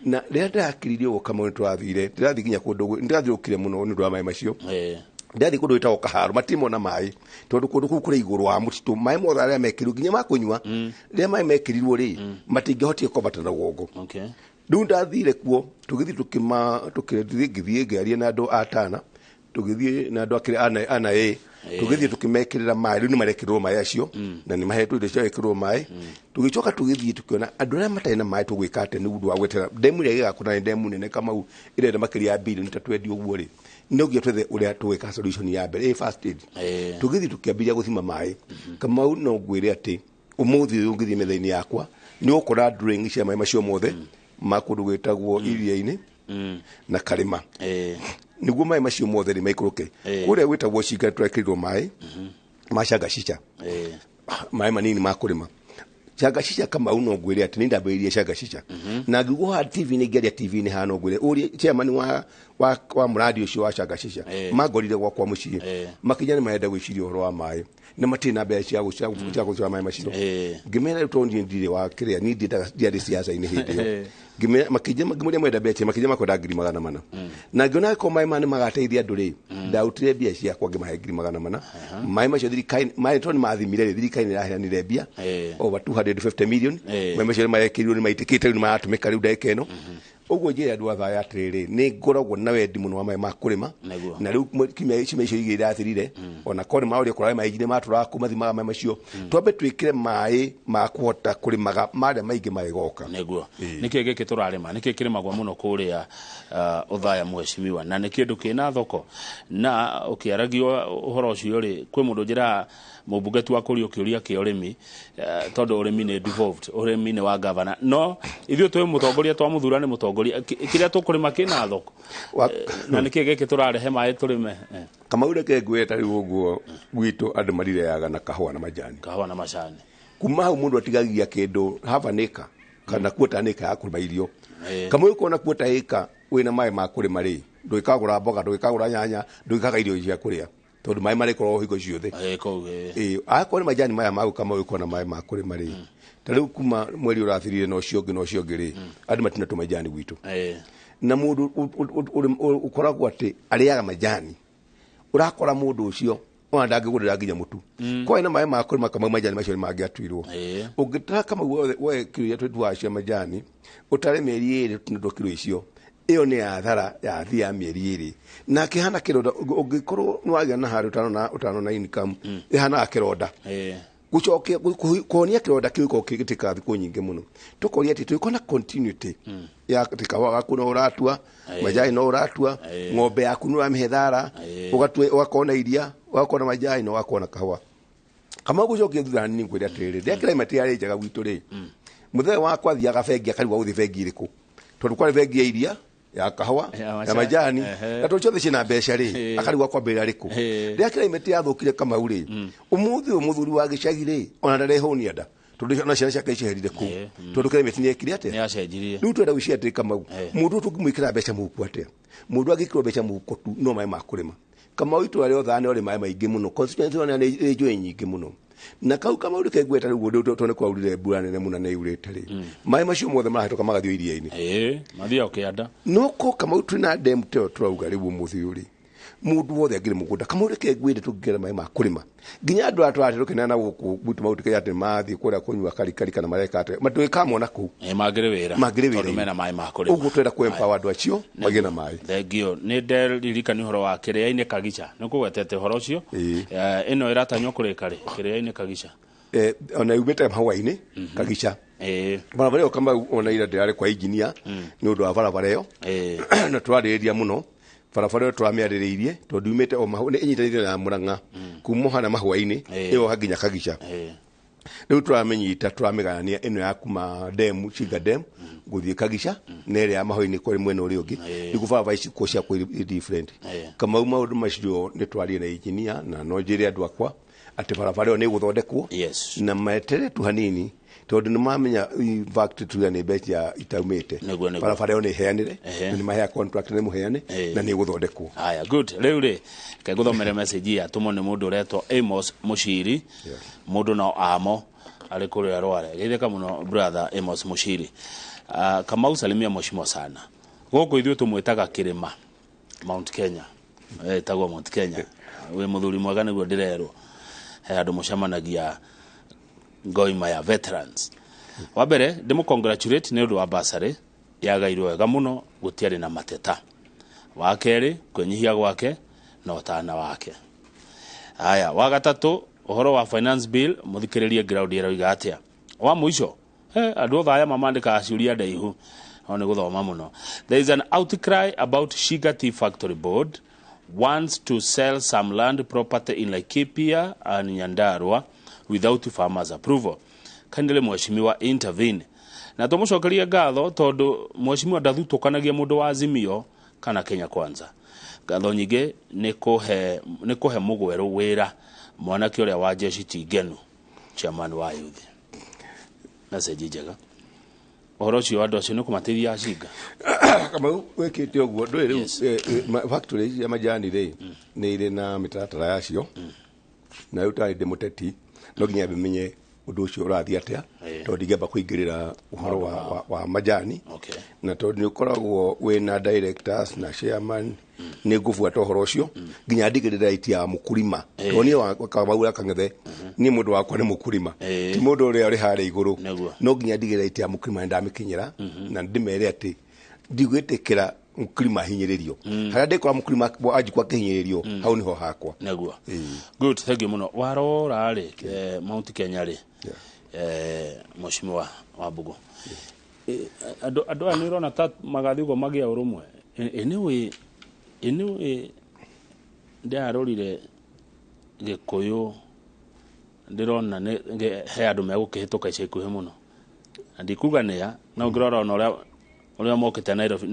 Na rĩrĩa ndĩrakiririe ũguo Kamau nĩtũrathire, ndĩrathiĩ nginya kũndũ nĩndĩrathiũrũkire mũno nĩ ũndũ wa maĩ macio. Ndathiĩ kũndũ gwĩtagwo Kaharo matirĩ mona maĩ tondũ kũndũ kũu kũrĩ igũrũ wa mũtitũ, maĩ mothe arĩa mekĩrirwo nginya ma kũnyua, rĩrĩa maĩ mekĩrirwo rĩ, matingĩhotire kwambata na rũgongo. Rĩu ndathire kuo, tũgĩthiĩ tũkĩma tũkĩthiĩ, ngĩthiĩ ngĩaria na andũ a Tana, tũgĩthiĩ na andũ akĩrĩ ana ĩ tũgĩthiĩ tũkĩmekĩrĩra maĩ. Rĩu nĩ marekĩrĩrwo maĩ acio na nĩ mahetwo indo cia gwĩkĩrwo maĩ. Tũgĩcoka tũgĩthiĩ tũkĩona andũ arĩa matarĩ na maĩ tũgwĩka atĩa nĩ ũndũ wa gwetera ndemu ĩrĩa ĩgĩgakwo, na nĩ ndemu nene Kamau, ĩrenda makĩria ya bilioni ta 20 ũguo rĩ, no nginya twethe ũrĩa tũgwĩka solution ya mbere, ĩ first aid. Tũgĩthiĩ tũkĩambĩrĩria gũthima maĩ Kamau. No ngwĩre atĩ ũmũthĩ ũyũ ũngĩthiĩ metha-inĩ yakwa nĩ ũgũkora drawing cia maĩ macio mothe ma kũndũ gwĩtagwo iria-inĩ na karĩma, nĩguo maĩ macio mothe rĩ maikũrũke kũrĩa gwĩtagwo Cinga. Tũrekĩrirwo maĩ ma Cangacica, maĩ manini ma kũrĩma Cangacica. Kamau, no ngwĩre atĩ nĩ ndambĩrĩirie Cangacica na ngiugo haha TV-inĩ, ngĩaria TV-inĩ haha, no ngwĩre ũrie chairman wa mũradi ũcio wa Cangacica. Mangorire gwakwa mũciĩ makinya nĩ marenda gwĩciria ũhoro wa maĩ na matirĩ na mbeca cia gũcora maĩ macio. Ngĩmera rĩu tondũ niĩ ndirĩ wa kĩrĩa, niĩ ndiarĩ siasa-inĩ hĩndĩ ĩyo. Ngĩmera makĩnjĩra, ngĩmũria mwenda mbeca, makĩnjĩra makwenda 400,000, na ngĩona angĩkorwo maĩ maya nĩ magateithia andũ rĩ, ndarutire mbia ciakwa ngĩmahe 400,000. Maĩ macio thirikari maĩ tondũ nĩ mathimire rĩ, thirikari nĩ ĩraheanire mbia over 250 million. Maĩ macio nĩ marekĩrirwo, nĩ maitĩkĩte, rĩu nĩ maratũmĩka rĩu ndagĩka ĩno. Ũguo njĩre andũ a Thaya atĩrĩrĩ, nĩ ngoragwo na wendi mũno wa maĩ ma kũrĩma. Na rĩu kiumia ciumia icio igĩrĩ irathirire, ona korwo nĩ maũria kũrĩa maĩ nĩ matũraga kũ mathimaga maĩ macio, twambe twĩkĩre maĩ ma kũhota kũrĩmaga marĩa maingĩ magĩgoka. Nĩguo nĩkĩ gĩkĩ tũrarĩma, nĩkĩ kĩrĩmagwo mũno kũrĩa Ũthaya, mheshimiwa, na nĩ kĩndũ kĩna thoko? Na ũkĩaragio ũhoro ũcio rĩ, kwĩ mũndũ njĩraga mũmbunge tu akũrio kĩũria kĩa ũrĩmi, tondũ ũrĩmi nĩ devolved, ũrĩmi nĩ wa gavana, no ithuĩ twĩ mũtongoria, twamũthura nĩ mũtongoria. Kĩrĩa tũkũrĩma kĩna thoko? Na nĩkĩ gĩkĩ tũrarehe maĩ tũrĩme? Kamau, reke ngwĩre, ta rĩu ũguo gwitũ andũ marireaga na kahũa na majani. Kahũa na macani. Kuma hau mũndũ atigagia kĩndũ half an acre kana quarter an acre ya kũrĩma irio. Kamau, ũkona quarter acre wĩna maĩ ma kũrĩma rĩ, ndũgĩkagũra mboga, ndũgĩkagũra nyanya, ndũgĩkaga irio cia kũrĩa tondũ maĩ marĩkorwo hingo ciothe. Kũu. Ĩĩ, akorwo nĩ majani maya magũka mau ũkona maĩ ma kũrĩma rĩ, ta rĩu kuma mweri ũrathirire na ũcio ũngĩ na ũcio ũngĩ rĩ, andũ matinatũ majani gwitũ. Na mũndũ ũkoragwo atĩ arĩaga majani, ũrakora mũndũ ũcio ona ndangĩgũrĩra nginya mũtu kwa na maĩ ma kũrĩma. Kamau, majani macio nĩ mangĩatuirwo. Ũngĩtara Kamau woe kiro iria tũtuaga cia majani, ũtare mĩeri 2 tũnetwo kiro icio, ĩyo nĩ athara yathi ya mĩeri 2 na kĩhana kĩronda. Ũngĩkorwo nĩ wagĩa na handũ ũtano na income, ĩhanaga kĩronda. Gucokia kuhonia kĩronda kĩu gĩkoragwo gĩtĩkaga thikũ nyingĩ mũno. Tũkoria atĩ tũgĩkorwo na continuity ya atĩ kahũa gaku no ũratua, majani no ũratua, ng'ombe yaku nĩ ũramĩhe thara, ũgatua, ũgakorwo na iria, ũgakorwo na majani na ũgakorwo na kahũa. Kama gũcokia thutha hanini, ngwĩre atĩrĩrĩ, rĩrĩa climate yarĩ njega gwitũ rĩ, mũthee wakwa athiaga bengi akarigwo gũthiĩ bengi ĩrĩkũ, tondũ kwarĩ bengi ya iria, ya kahũa, ya ya macani, majani, na tondũ ciothe ciĩna mbeca rĩ, akarigwo kwambĩrĩra rĩkũ. Rĩrĩa climate yathũkire Kamau rĩ, ũmũthĩ ũyũ mũthuri wa gĩcagi rĩ, ona ndarehũnia nda tondũ ona ciana ciake ciherire kũu, tondũ climate nĩ yekire atĩa? Nĩ yacenjirie. Rĩu twenda gwĩciria atĩrĩ Kamau, mũndũ ũyũ tũngĩmwĩkĩra mbeca mũhuko atĩa? Mũndũ angĩkĩrwo mbeca mũhuko tu no maĩ ma kũrĩma. Kamau, itũra rĩothe nĩ rĩ maĩ maingĩ mũno, constituency ona nĩ njũĩ nyingĩ mũno. Na kau Kamau reke ngwĩta rĩu ũndũ tondũ nĩ kwaurire mbura nene mũno na yurĩte rĩ, maĩ macio mothe marahĩtũka magathiĩ iria-inĩ. Mathiaga kĩanda. No ko Kamau twĩna ndemu ta ĩyo tũrauga rĩu ũmũthĩ ũyũ rĩ, mũndũ wothe angĩrĩ mũgũnda. Kamau, reke ngwĩre, tũngĩgera maĩ ma kũrĩma nginya andũ aya tũratĩ tũkĩneana gũkũ gwitũ maũndũ atĩ mathiĩ kũrĩa kũnyua karikari kana mareka atĩa, matũgĩkamona kũu. Mangĩrĩ wĩra. Mangĩrĩ tondũ wĩra-inĩ. Mena maĩ ma kũrĩma. Ũguo twenda kũ empower andũ acio magĩe na maĩ. Thengio. Nĩ nderirikania ũhoro wa Kĩrĩa-inĩ Kagicha, nĩ kũgwetete ũhoro ũcio. Ĩno ĩratanywo kũrĩka rĩ, Kĩrĩa-inĩ Kagicha? Ona yumĩte mahũa-inĩ Kagicha, barabara ĩyo Kamau, ona ira ndĩrarĩ kwa engineer nĩ ũndũ wa barabara ĩyo, na tũrarĩrĩria mũno barabara ĩyo, tũramĩarĩrĩirie tondũ yumĩte o nĩ ĩnyitanĩire na Mũrang'a kuma hana mahũa-inĩ ĩyo nginya Kagicha. Rĩu tũramĩnyita, tũramĩgayania, ĩno ya kuma demu, Chinga Dam, gũthiĩ Kagicha, na ĩrĩa ya mahũa-inĩ kũrĩ mwena ũrĩa ũngĩ, nĩguo barabara ici kuo ciakwo irĩ different. Kamau, maũndũ macio nĩ twarie na engineer, na no njĩre andũ akwa atĩ barabara ĩyo nĩ ĩgũthondekwo na metere tu hanini. Tondũ nĩ mamenya in fact tuge nĩ mbeca itaumĩte. Barabara ĩyo nĩ ĩheanĩre, na nĩ mahea contract nĩ mũheane na nĩ ĩgũthondekwo. Haya, good. Rĩu rĩ, reke ngũthomere message yatũmwo nĩ mũndũ ũretwo Amos Mushiri. Mũndũ no amo arĩ kũrĩa Rware. Geithĩka mũno brother Amos Mushiri. Kamau salimia mheshimiwa sana. Gũkũ ithuĩ tũmwĩtaga kĩrĩma Mount Kenya. Ĩtagwo Mount Kenya. Wĩ mũthuri mwega nĩguo ndĩrerwo. He andũ mũcemanagia ngoima ya veterans. Wa mbere ndĩmũ congratulate nĩ ũndũ wa bursary yagairwo wega mũno, gũtiarĩ na mateta. Wa kerĩ kwĩnyihia gwake na ũtana wake. Haya, wa gatatũ ũhoro wa finance bill mũthikĩrĩrie ground ĩroiga atĩa. Wa mũico, andũ othe aya mamandĩkaga ciũria ndaihu no nĩ gũthoma mũno. There is an outcry about Sugar Tea Factory Board wants to sell some land property in Laikipia and Nyandarua without farmers approval. Kindly mheshimiwa intervene. Na tũmũcokerie ngatho tondũ mheshimiwa ndathutũkanagia mũndũ wa Azimio kana Kenya Kwanza. Ngatho nyingĩ nĩ kũhe mũgwerũ wĩra mwanake ũrĩa wa jeshi ti ngenu, chairman wa youth. Message njega. Ũhoro ũcio andũ acio nĩ kũmateithia acinga. Kamau wĩkĩte ũguo ndũĩ rĩu factory cia majani rĩ nĩ irĩ na mĩtaratara yacio, na rĩu tarĩ ndĩ mũteti no nginya menye ũndũ ũcio ũrathiĩ atĩa, tondũ ndingĩamba kũingĩrĩra ũhoro wa majani. Na tondũ nĩ ũkoragwo wĩna directors na chairman, nĩ ngũbuata ũhoro ũcio nginya ndigĩrĩre right ya mũkulima. Tondũ niĩ Kamau wa Kang'ethe niĩ mũndũ wakwa nĩ mũkulima, ti mũndũ ũrĩa ũrĩ harĩa igũrũ. No nginya ndigĩrĩre right ya mũkulima nĩndamĩkinyĩra, na ndĩmere atĩ ndigwĩtĩkĩra mũkulima ahinyĩrĩrio. Harĩa ndĩkora mũkulima anjikwa akĩhinyĩrĩrio, hau nĩho hakwa. Nĩguo. Good, thank you mũno. Warora rĩ, Mount Kenya rĩ, mheshimiwa Wambugu, andũ aya nĩ ũrona ta magathiĩ ũguo magĩa ũrũmwe. Anyway, ndĩrarorire Gĩkũyũ, ndĩrona he andũ megũkĩhĩtũka ica ikuhĩ mũno. Na ndikuga nĩa, no ngĩrora ona ũrĩa mokĩte Nairobi,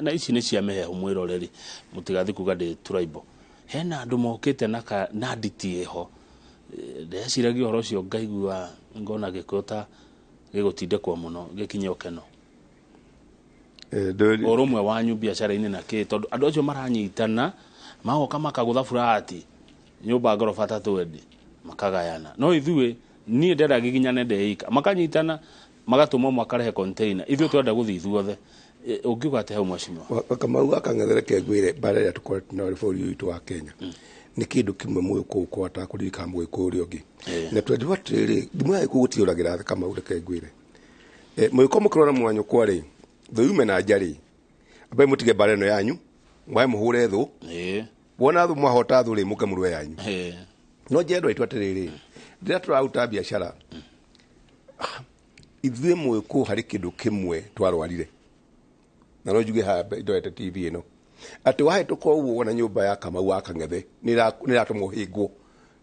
na ici nĩ cia mĩhehu mwĩroreri, mũtigathiĩ kuga ndĩ tribal. Hena andũ mokĩte na nditi ĩho. Ndeciragia ũhoro ũcio ngaigua ngona Gĩkũyũ ta gĩgũtindĩkwo mũno gĩkinye ũkeno. Ũrũmwe wanyu biacara-inĩ na kĩ, tondũ andũ acio maranyitana magoka makagũtha burati nyũmba ngoroba ta twendi makagayana. No ithuĩ niĩ ndenda ngiginyane ndeika, makanyitana magatũmwo makarehe container, ithuĩ twenda gũthiĩ ithuothe. Ũngiuga atĩa hau mheshimiwa? Kamau wa Kang'ethe reke ngwĩre mbara ĩrĩa tũkoretwo nayo bũrũri witũ wa Kenya nĩ kĩndũ kĩmwe mũgĩkũyũ ũkoragwo kũririkana mũgĩkũyũ ũrĩa ũngĩ. Na twendiwa atĩrĩrĩ, thimũ ya gĩkũyũ gũtiũragĩra Kamau reke ngwĩre. Mũgĩkorwo mũkĩrora mwanyũkwa rĩ, thũ yume na nja rĩ, ambai mũtige mbara ĩno yanyu, mwae mũhũre thũ. Wona thũ mwahota thũ rĩ, mũke mũrũe yanyu. No njĩre andũ aitũ atĩrĩrĩ, rĩrĩa tũraruta biacara, ithuĩ mũgĩkũyũ harĩ kĩndũ kĩmwe twarwarire. Na no njuge haha ndorete TV ĩno atĩ wahĩtũka ũguo wona nyũmba ya Kamau wa Kang'ethe nĩ ĩratũmwo hĩngwo,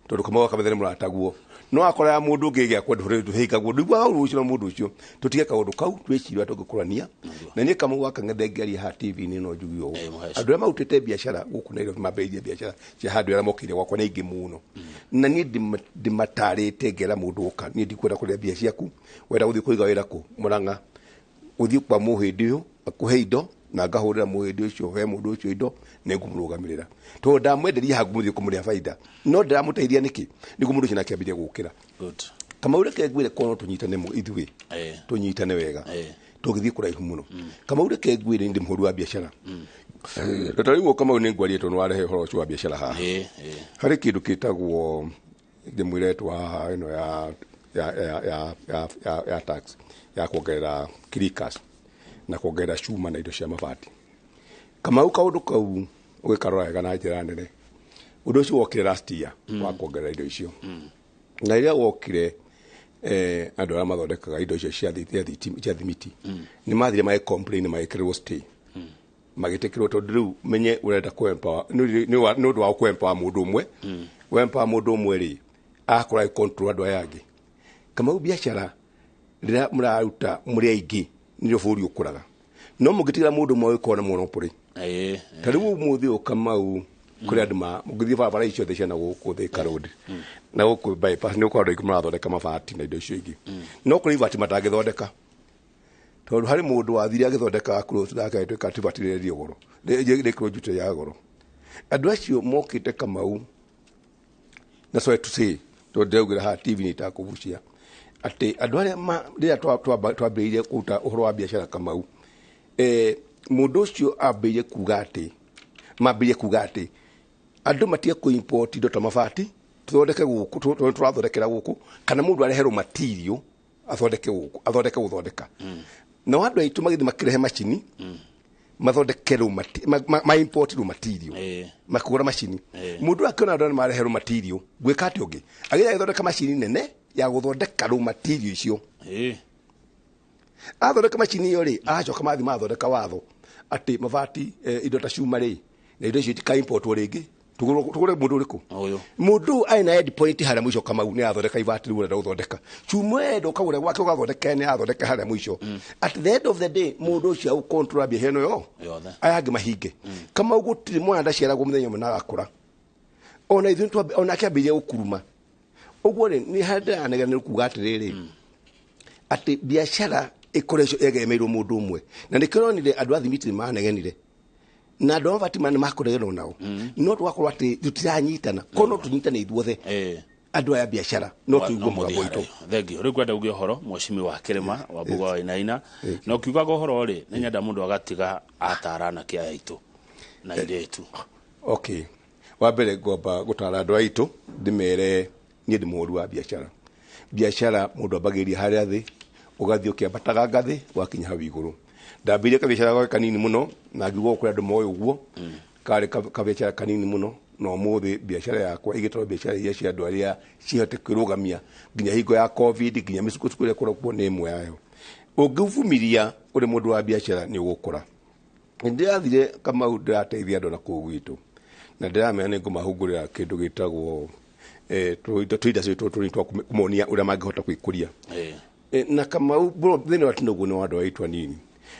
tondũ Kamau wa Kang'ethe nĩ mũrataguo. No akora ya mũndũ ũngĩ ĩgĩakwo ndũhĩngagwo, ndũiguaga ũru ũcio na mũndũ ũcio. Tũtige kaũndũ kau twĩcirie ũrĩa tũngĩkũrania. Na niĩ Kamau wa Kang'ethe ngĩaria haha TV-inĩ no njuge ũũ, andũ arĩa marutĩte biacara gũkũ Nairobi mambĩrĩirie biacara cia handũ arĩa mokire gwakwa nĩ aingĩ mũno. Na niĩ ndĩmatarĩte ngera mũndũ oka, niĩ ndikwenda kũrĩa mbia ciaku, wenda gũthiĩ kũiga wĩra kũ Murang'a, ũthiĩ kwa mũhĩndĩ ũyũ akũhe indo, na ngahũrĩra mũhĩndĩ ũcio he mũndũ ũcio indo nĩngũmũrũgamĩrĩra. Tondũ ndamwenderia haha ngũmũthiĩ kũmũrĩha baida, no ndĩramũteithia nĩkĩ? Nĩguo mũndũ ũcio nake ambĩrĩrie gũkĩra. Kamau reke ngwĩre korwo no tũnyitane ithuĩ, tũnyitane wega, tũngĩthiĩ kũraihu mũno. Kamau reke ngwĩre ndĩ mũhũri wa biacara. Ta rĩu Kamau nĩ ngwarie tondũ nĩwarehe ũhoro ũcio wa biacara haha. Harĩ kĩndũ kĩtagwo ndĩmwĩretwo haha ĩno ya tax ya kuongerera kirikas na kuongerera cuma na indo cia mabati. Kamau kaũndũ kau ũgĩkarora wega na njĩra nene, ũndũ ũcio wokire last year wa kuongerera indo icio. Na rĩrĩa wokire andũ arĩa mathondekaga indo icio cia thimiti nĩ mathire magĩ complain magĩkĩrĩrwo stay, magĩtĩkĩrwo tondũ rĩu menye ũrenda kũ empower nĩ ũndũ wa kũ empower mũndũ ũmwe. Wa empower mũndũ ũmwe rĩ, akorwo agĩ control andũ aya angĩ. Kamau biacara rĩrĩa mũraruta mũrĩ aingĩ nĩrĩo bũrũri ũkũraga, no mũngĩtigĩra mũndũ ũmwe ũgĩkorwo na monopoly. Ta rĩu ũmũthĩ ũyũ Kamau Kũrĩ andũ ũngĩthiĩ barabara icio ciothe cia na gũkũ Thika Road na gũkũ bypass, nĩ ũkora andũ aingĩ marathondeka mabati na indo icio ingĩ, no kũrĩ ibati matangĩthondeka, tondũ harĩ mũndũ wathire agĩthondeka close nake agĩtuĩka atĩ ibati rĩrendio goro, rĩkĩrwo njute ya goro. Andũ acio mokĩte Kamau, na sorry to say, tondũ ndĩraugĩra haha TV nĩ itakũbucia atĩ andũ arĩa rĩrĩa twambĩrĩirie kũruta ũhoro wa biacara Kamau, mũndũ ũcio ambĩrĩirie kuga atĩ, mambĩrĩirie kuga atĩ andũ matige kũ-import indo ta mabati, tũthondeke gũkũ, tũrathondekera gũkũ, kana mũndũ arehe raw material athondeke gũkũ, athondeke gũthondeka. Nao andũ aitũ magĩthiĩ makĩrehe macini mathondeke raw ma import raw material, makĩgũra macini. Mũndũ akĩona andũ nĩ marehe raw material, gwĩka atĩ ũngĩ agĩthiĩ agĩthondeka macini nene ya gũthondeka raw material icio. Athondeka macini ĩyo rĩ, aracoka mathiĩ mathondeka watho atĩ mabati, indo ta cuma rĩ, na indo icio itikaimportwo rĩngĩ, tũgũre mũndũ ũrĩkũ? Ũyũ. Mũndũ ũyũ arĩ na end point harĩa mũico. Kamau nĩ athondeka ibati rĩu ũrenda gũthondeka cuma, enda ũkagũra gwake ũgathondeka, nĩ athondeka harĩa mũico. At the end of the day, mũndũ ũcio agũcontrol biacara ĩno yo yothe, aya angĩ mahinge. Kamau, gũtirĩ mwana ndaciaragwo mũthenya ũmwe na agakũra. Ona ithuĩ ona akĩambĩrĩria gũkuruma ũguo rĩ, nĩ harĩa ndĩranegena nĩ kuga atĩrĩrĩ, atĩ biacara ĩkoretwo egemeirwo mũndũ ũmwe, na nĩkĩo ronire andũ a thimiti nĩ manegenire na andũ a mabati nĩ makũregerwo nao, no tũgakorwo atĩ tũtiranyitana korwo no tũnyitane ithuothe andũ aya biacara, no tũigue mũgambo witũ. Thengio. Rĩu ngwenda uge ũhoro mweshimi wa kĩrĩma wa Mbuga wa Wainaina, na ũkiugaga ũhoro rĩ, nĩ nyenda mũndũ agatiga atara anake aya aitũ na airĩtu. Okay, wa mbere ngwamba gũtara andũ aitũ, ndĩmere niĩ ndĩ mũhũri wa biacara. Biacara mũndũ ambagĩrĩria harĩa thĩ, ũgathiĩ ũkĩambataga ngathĩ wakinya hau igũrũ. Ndambĩrĩirie kabiacara gake kanini mũno, na ngiuga kũrĩ andũ moĩ ũguo karĩ kabiacara kanini mũno, na ũmũthĩ biacara yakwa ĩgĩtwarwo biacara iria cia andũ arĩa cihote kwĩrũgamia nginya hingo ya COVID, nginya mĩsukosuko ĩrĩa ĩkoragwo nĩ ĩmwe yayo. Ũngĩvumiria ũrĩ mũndũ wa biacara, nĩ ũgũkũra. Ndĩrathire Kamau, ndĩrateithia andũ na kũu gwitũ, na ndĩramenya nĩ ngũmahungũrĩra kĩndũ gĩtagwo tũindustry tũtũ tũnini twa kũmonia ũrĩa mangĩhota gwĩkũria. Na Kamau thĩna wa tinoguo nĩ wa andũ aitũ anini.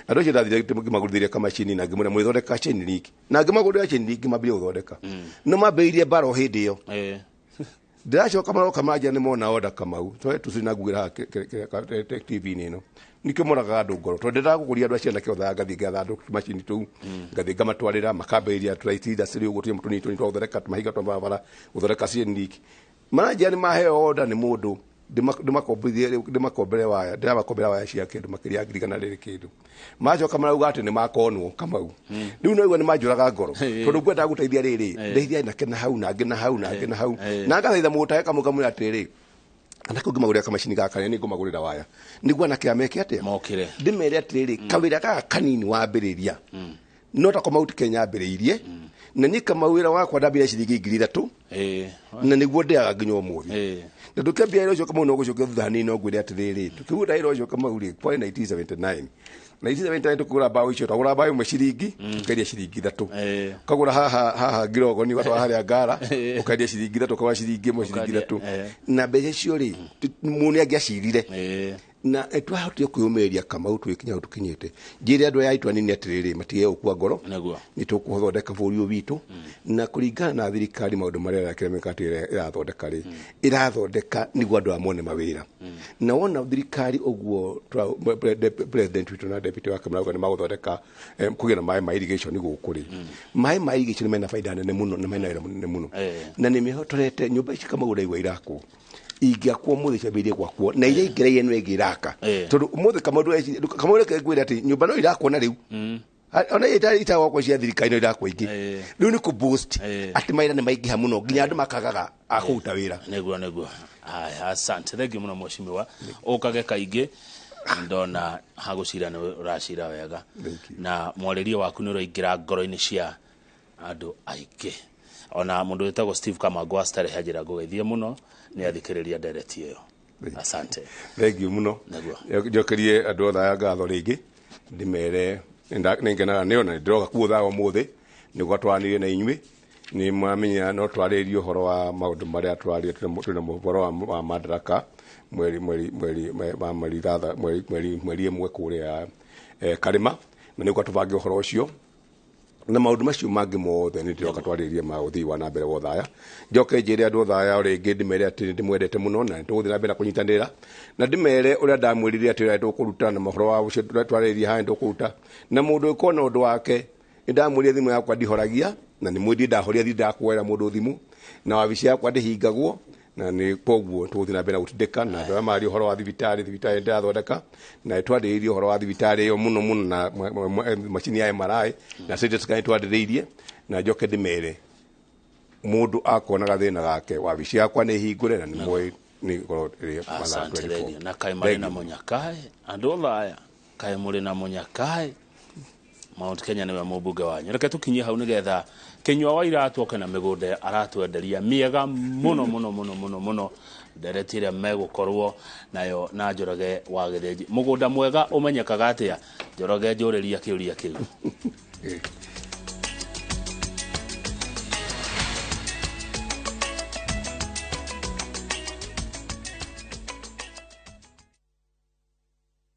Andũ acio ndathire ngĩmagũrithĩria kamacini na ngĩmwĩra mwĩthondeka chain link, na ngĩmagũrĩra chain link mambĩrĩria gũthondeka, no mambĩrĩirie mbara o hĩndĩ ĩyo. Ndĩracoka maroka manjia nĩ mona order. Kamau, twe tũcina ngugĩra haha TV-inĩ ĩno, nikĩo moragaga andũ ngoro, tondũ ndĩragũgũria andũ acio anake othe, ngathiĩ ngetha andũ macini tũu, ngathiĩ ngamatwarĩra, makambĩrĩria tũraiti industry ũguo, tũnyamũ tũnini tũnini twa gũthondeka tũmahiga twa barabara, gũthondeka chain link. Maranjia nĩ maheo order nĩ mũndũ, ndĩmakombithie, ndĩmakombere waya, ndĩramakombera waya cia kĩndũ makĩria ya 100,000 rĩrĩ kĩndũ. Macoka marauga atĩ nĩ makonwo. Kamau, rĩu no igua nĩ manjũraga ngoro, tondũ ngwendaga gũteithia rĩrĩ, ndeithia nake na hau, nangĩ na hau, nangĩ na hau, na ngathaitha mũgũtae kamwe kamwĩra atĩrĩrĩ, anake ũngĩmagũrĩra kamacini gaka nĩ ngũmagũrĩra waya nĩguo anake ameke atĩa? Mokĩre. Ndĩmere atĩrĩrĩ, kawĩra gaka kanini wambĩrĩria no ta Mount Kenya ambĩrĩirie, na niĩ Kamau wĩra wakwa ndambĩrĩria ciringi 3,000, na nĩguo ndĩaga nginya ũmũthĩ. Na tũkĩambia wĩra ũcio Kamau, no gũcokia thutha hanini, no ngwĩre atĩrĩrĩ, tũkĩruta wĩra ũcio Kamau rĩ, kwarĩ 1979, 1979, tũkĩgũra mbaũ icio, twagũra mbaũ ĩmwe ciringi, tũkendia ciringi 3. Ũkagũra haha haha ngirogoni, ũgatwara harĩa ngara, ũkendia ciringi 3, ũkagũra ciringi 1 ciringi Ũkendia, 3. Na mbeca icio rĩ, mũndũ nĩ angĩacirire na twahotire kwĩyũmĩrĩria Kamau, twĩkinya hau tũkinyĩte. Njĩre andũ aya aitũ anini atĩrĩrĩ, matige gũkua ngoro. Nĩ tũkũthondeka bũrũri ũyũ witũ, na kũringana na thirikari maũndũ marĩa ĩrakĩremeka atĩ ĩrathondeka rĩ, ĩrathondeka nĩguo andũ aya mone mawĩra. Na wona thirikari ũguo president witũ na deputy wake marauga nĩ magũthondeka, kũgĩa na maĩ ma irrigation gũkũ rĩ, maĩ ma irrigation mena baida nene mũno na mena wĩra mũnene mũno, na nĩ mehotorete nyũmba ici Kamau ũraigua irakwo, ingĩakwo ũmũthĩ ciambĩrĩrie gwakwo, na iria ingĩraire no ĩngĩ iraka, tondũ ũmũthĩ Kamau, reke ngwĩre atĩ nyũmba no irakwo na rĩu ona iria itagwakwo cia thirikari no irakwo ingĩ. Rĩu nĩ kũ boost atĩ mawĩra nĩ maingĩha mũno nginya andũ makagaga a kũruta wĩra. Nĩguo. Haya, asante, thank you mũno mheshimiwa, ũkage kaingĩ, ndona hagũcira nĩ ũracira wega, na mwarĩrie waku nĩ ũraingĩra ngoro-inĩ cia andũ aingĩ. Ona mũndũ wĩtagwo Steve Kamangũ wa Starehe anjĩra ngũgeithie mũno, nĩ athikĩrĩria ndereti ĩyo. Asante. Thank you mũno. Njokerie andũ othe aya ngatho rĩngĩ, ndĩmere nĩngenaga nĩo, na nĩndĩroka kuo thaa ũmũthĩ nĩguo twaranĩrie na inyuĩ. Nĩ mwamenya no twarĩrie ũhoro wa maũndũ marĩa tũraria, twĩna ũhoro wa Madaraka mweri mweri mweri wa mweri ithatha, mweri mweri mweri 1 kũrĩa Karĩma, na nĩguo tũbange ũhoro ũcio. Na maũndũ macio mangĩ mothe nĩ ndĩroka twarĩrĩrie ma ũthii wa na mbere wa Othaya. Njoke njĩre andũ Othaya o rĩngĩ, ndĩmere atĩ ndĩmwendete mũno na nĩtũgũthiĩ na mbere na kũnyitanĩra, na ndĩmere ũrĩa ndamwĩrire atĩ ũrĩa tũkũruta na mohoro wa ũcio twarĩrĩria haha nĩtũkũruta. Na mũndũ ũngĩkorwo na ũndũ wake, nĩndamwĩrire thimũ yakwa ndihoragia, na nĩ mwĩndie ndahoria ndindakuoera mũndũ thimũ, na wabici yakwa ndĩhingagwo, na nĩ koguo tũgũthiĩ na mbere na gũtindĩka. Na andũ arĩa maria ũhoro wa thibitarĩ, thibitarĩ ndĩrathondeka, na nĩtwarĩrĩirie ũhoro wa thibitarĩ ĩyo mũno mũno, na macini ya MRI na CT scan nĩtwarĩrĩirie. Na njoke ndĩmere mũndũ akona gathĩna gake, wabici yakwa nĩ hingũre na nĩ moĩ nĩ ĩkorwo ĩrĩ mathaa Asante. 24. Thengiũ. Na kaĩ marĩ na mũnyakaĩ andũ Othaya, kaĩ mũrĩ na mũnyakaĩ. Mount Kenya nĩwe mũmbunge wanyu. Reke tũkinyie hau nĩgetha Kĩnyua wa Iratu oke na mĩgũnda aratwenderia mĩega mũno mũno mũno mũno mũno, ndereti ĩrĩa megũkorwo nayo na Njoroge wa Gĩthĩnji. Mũgũnda mwega ũmenyekaga atĩa? Njoroge, njũrĩria kĩũria kĩu.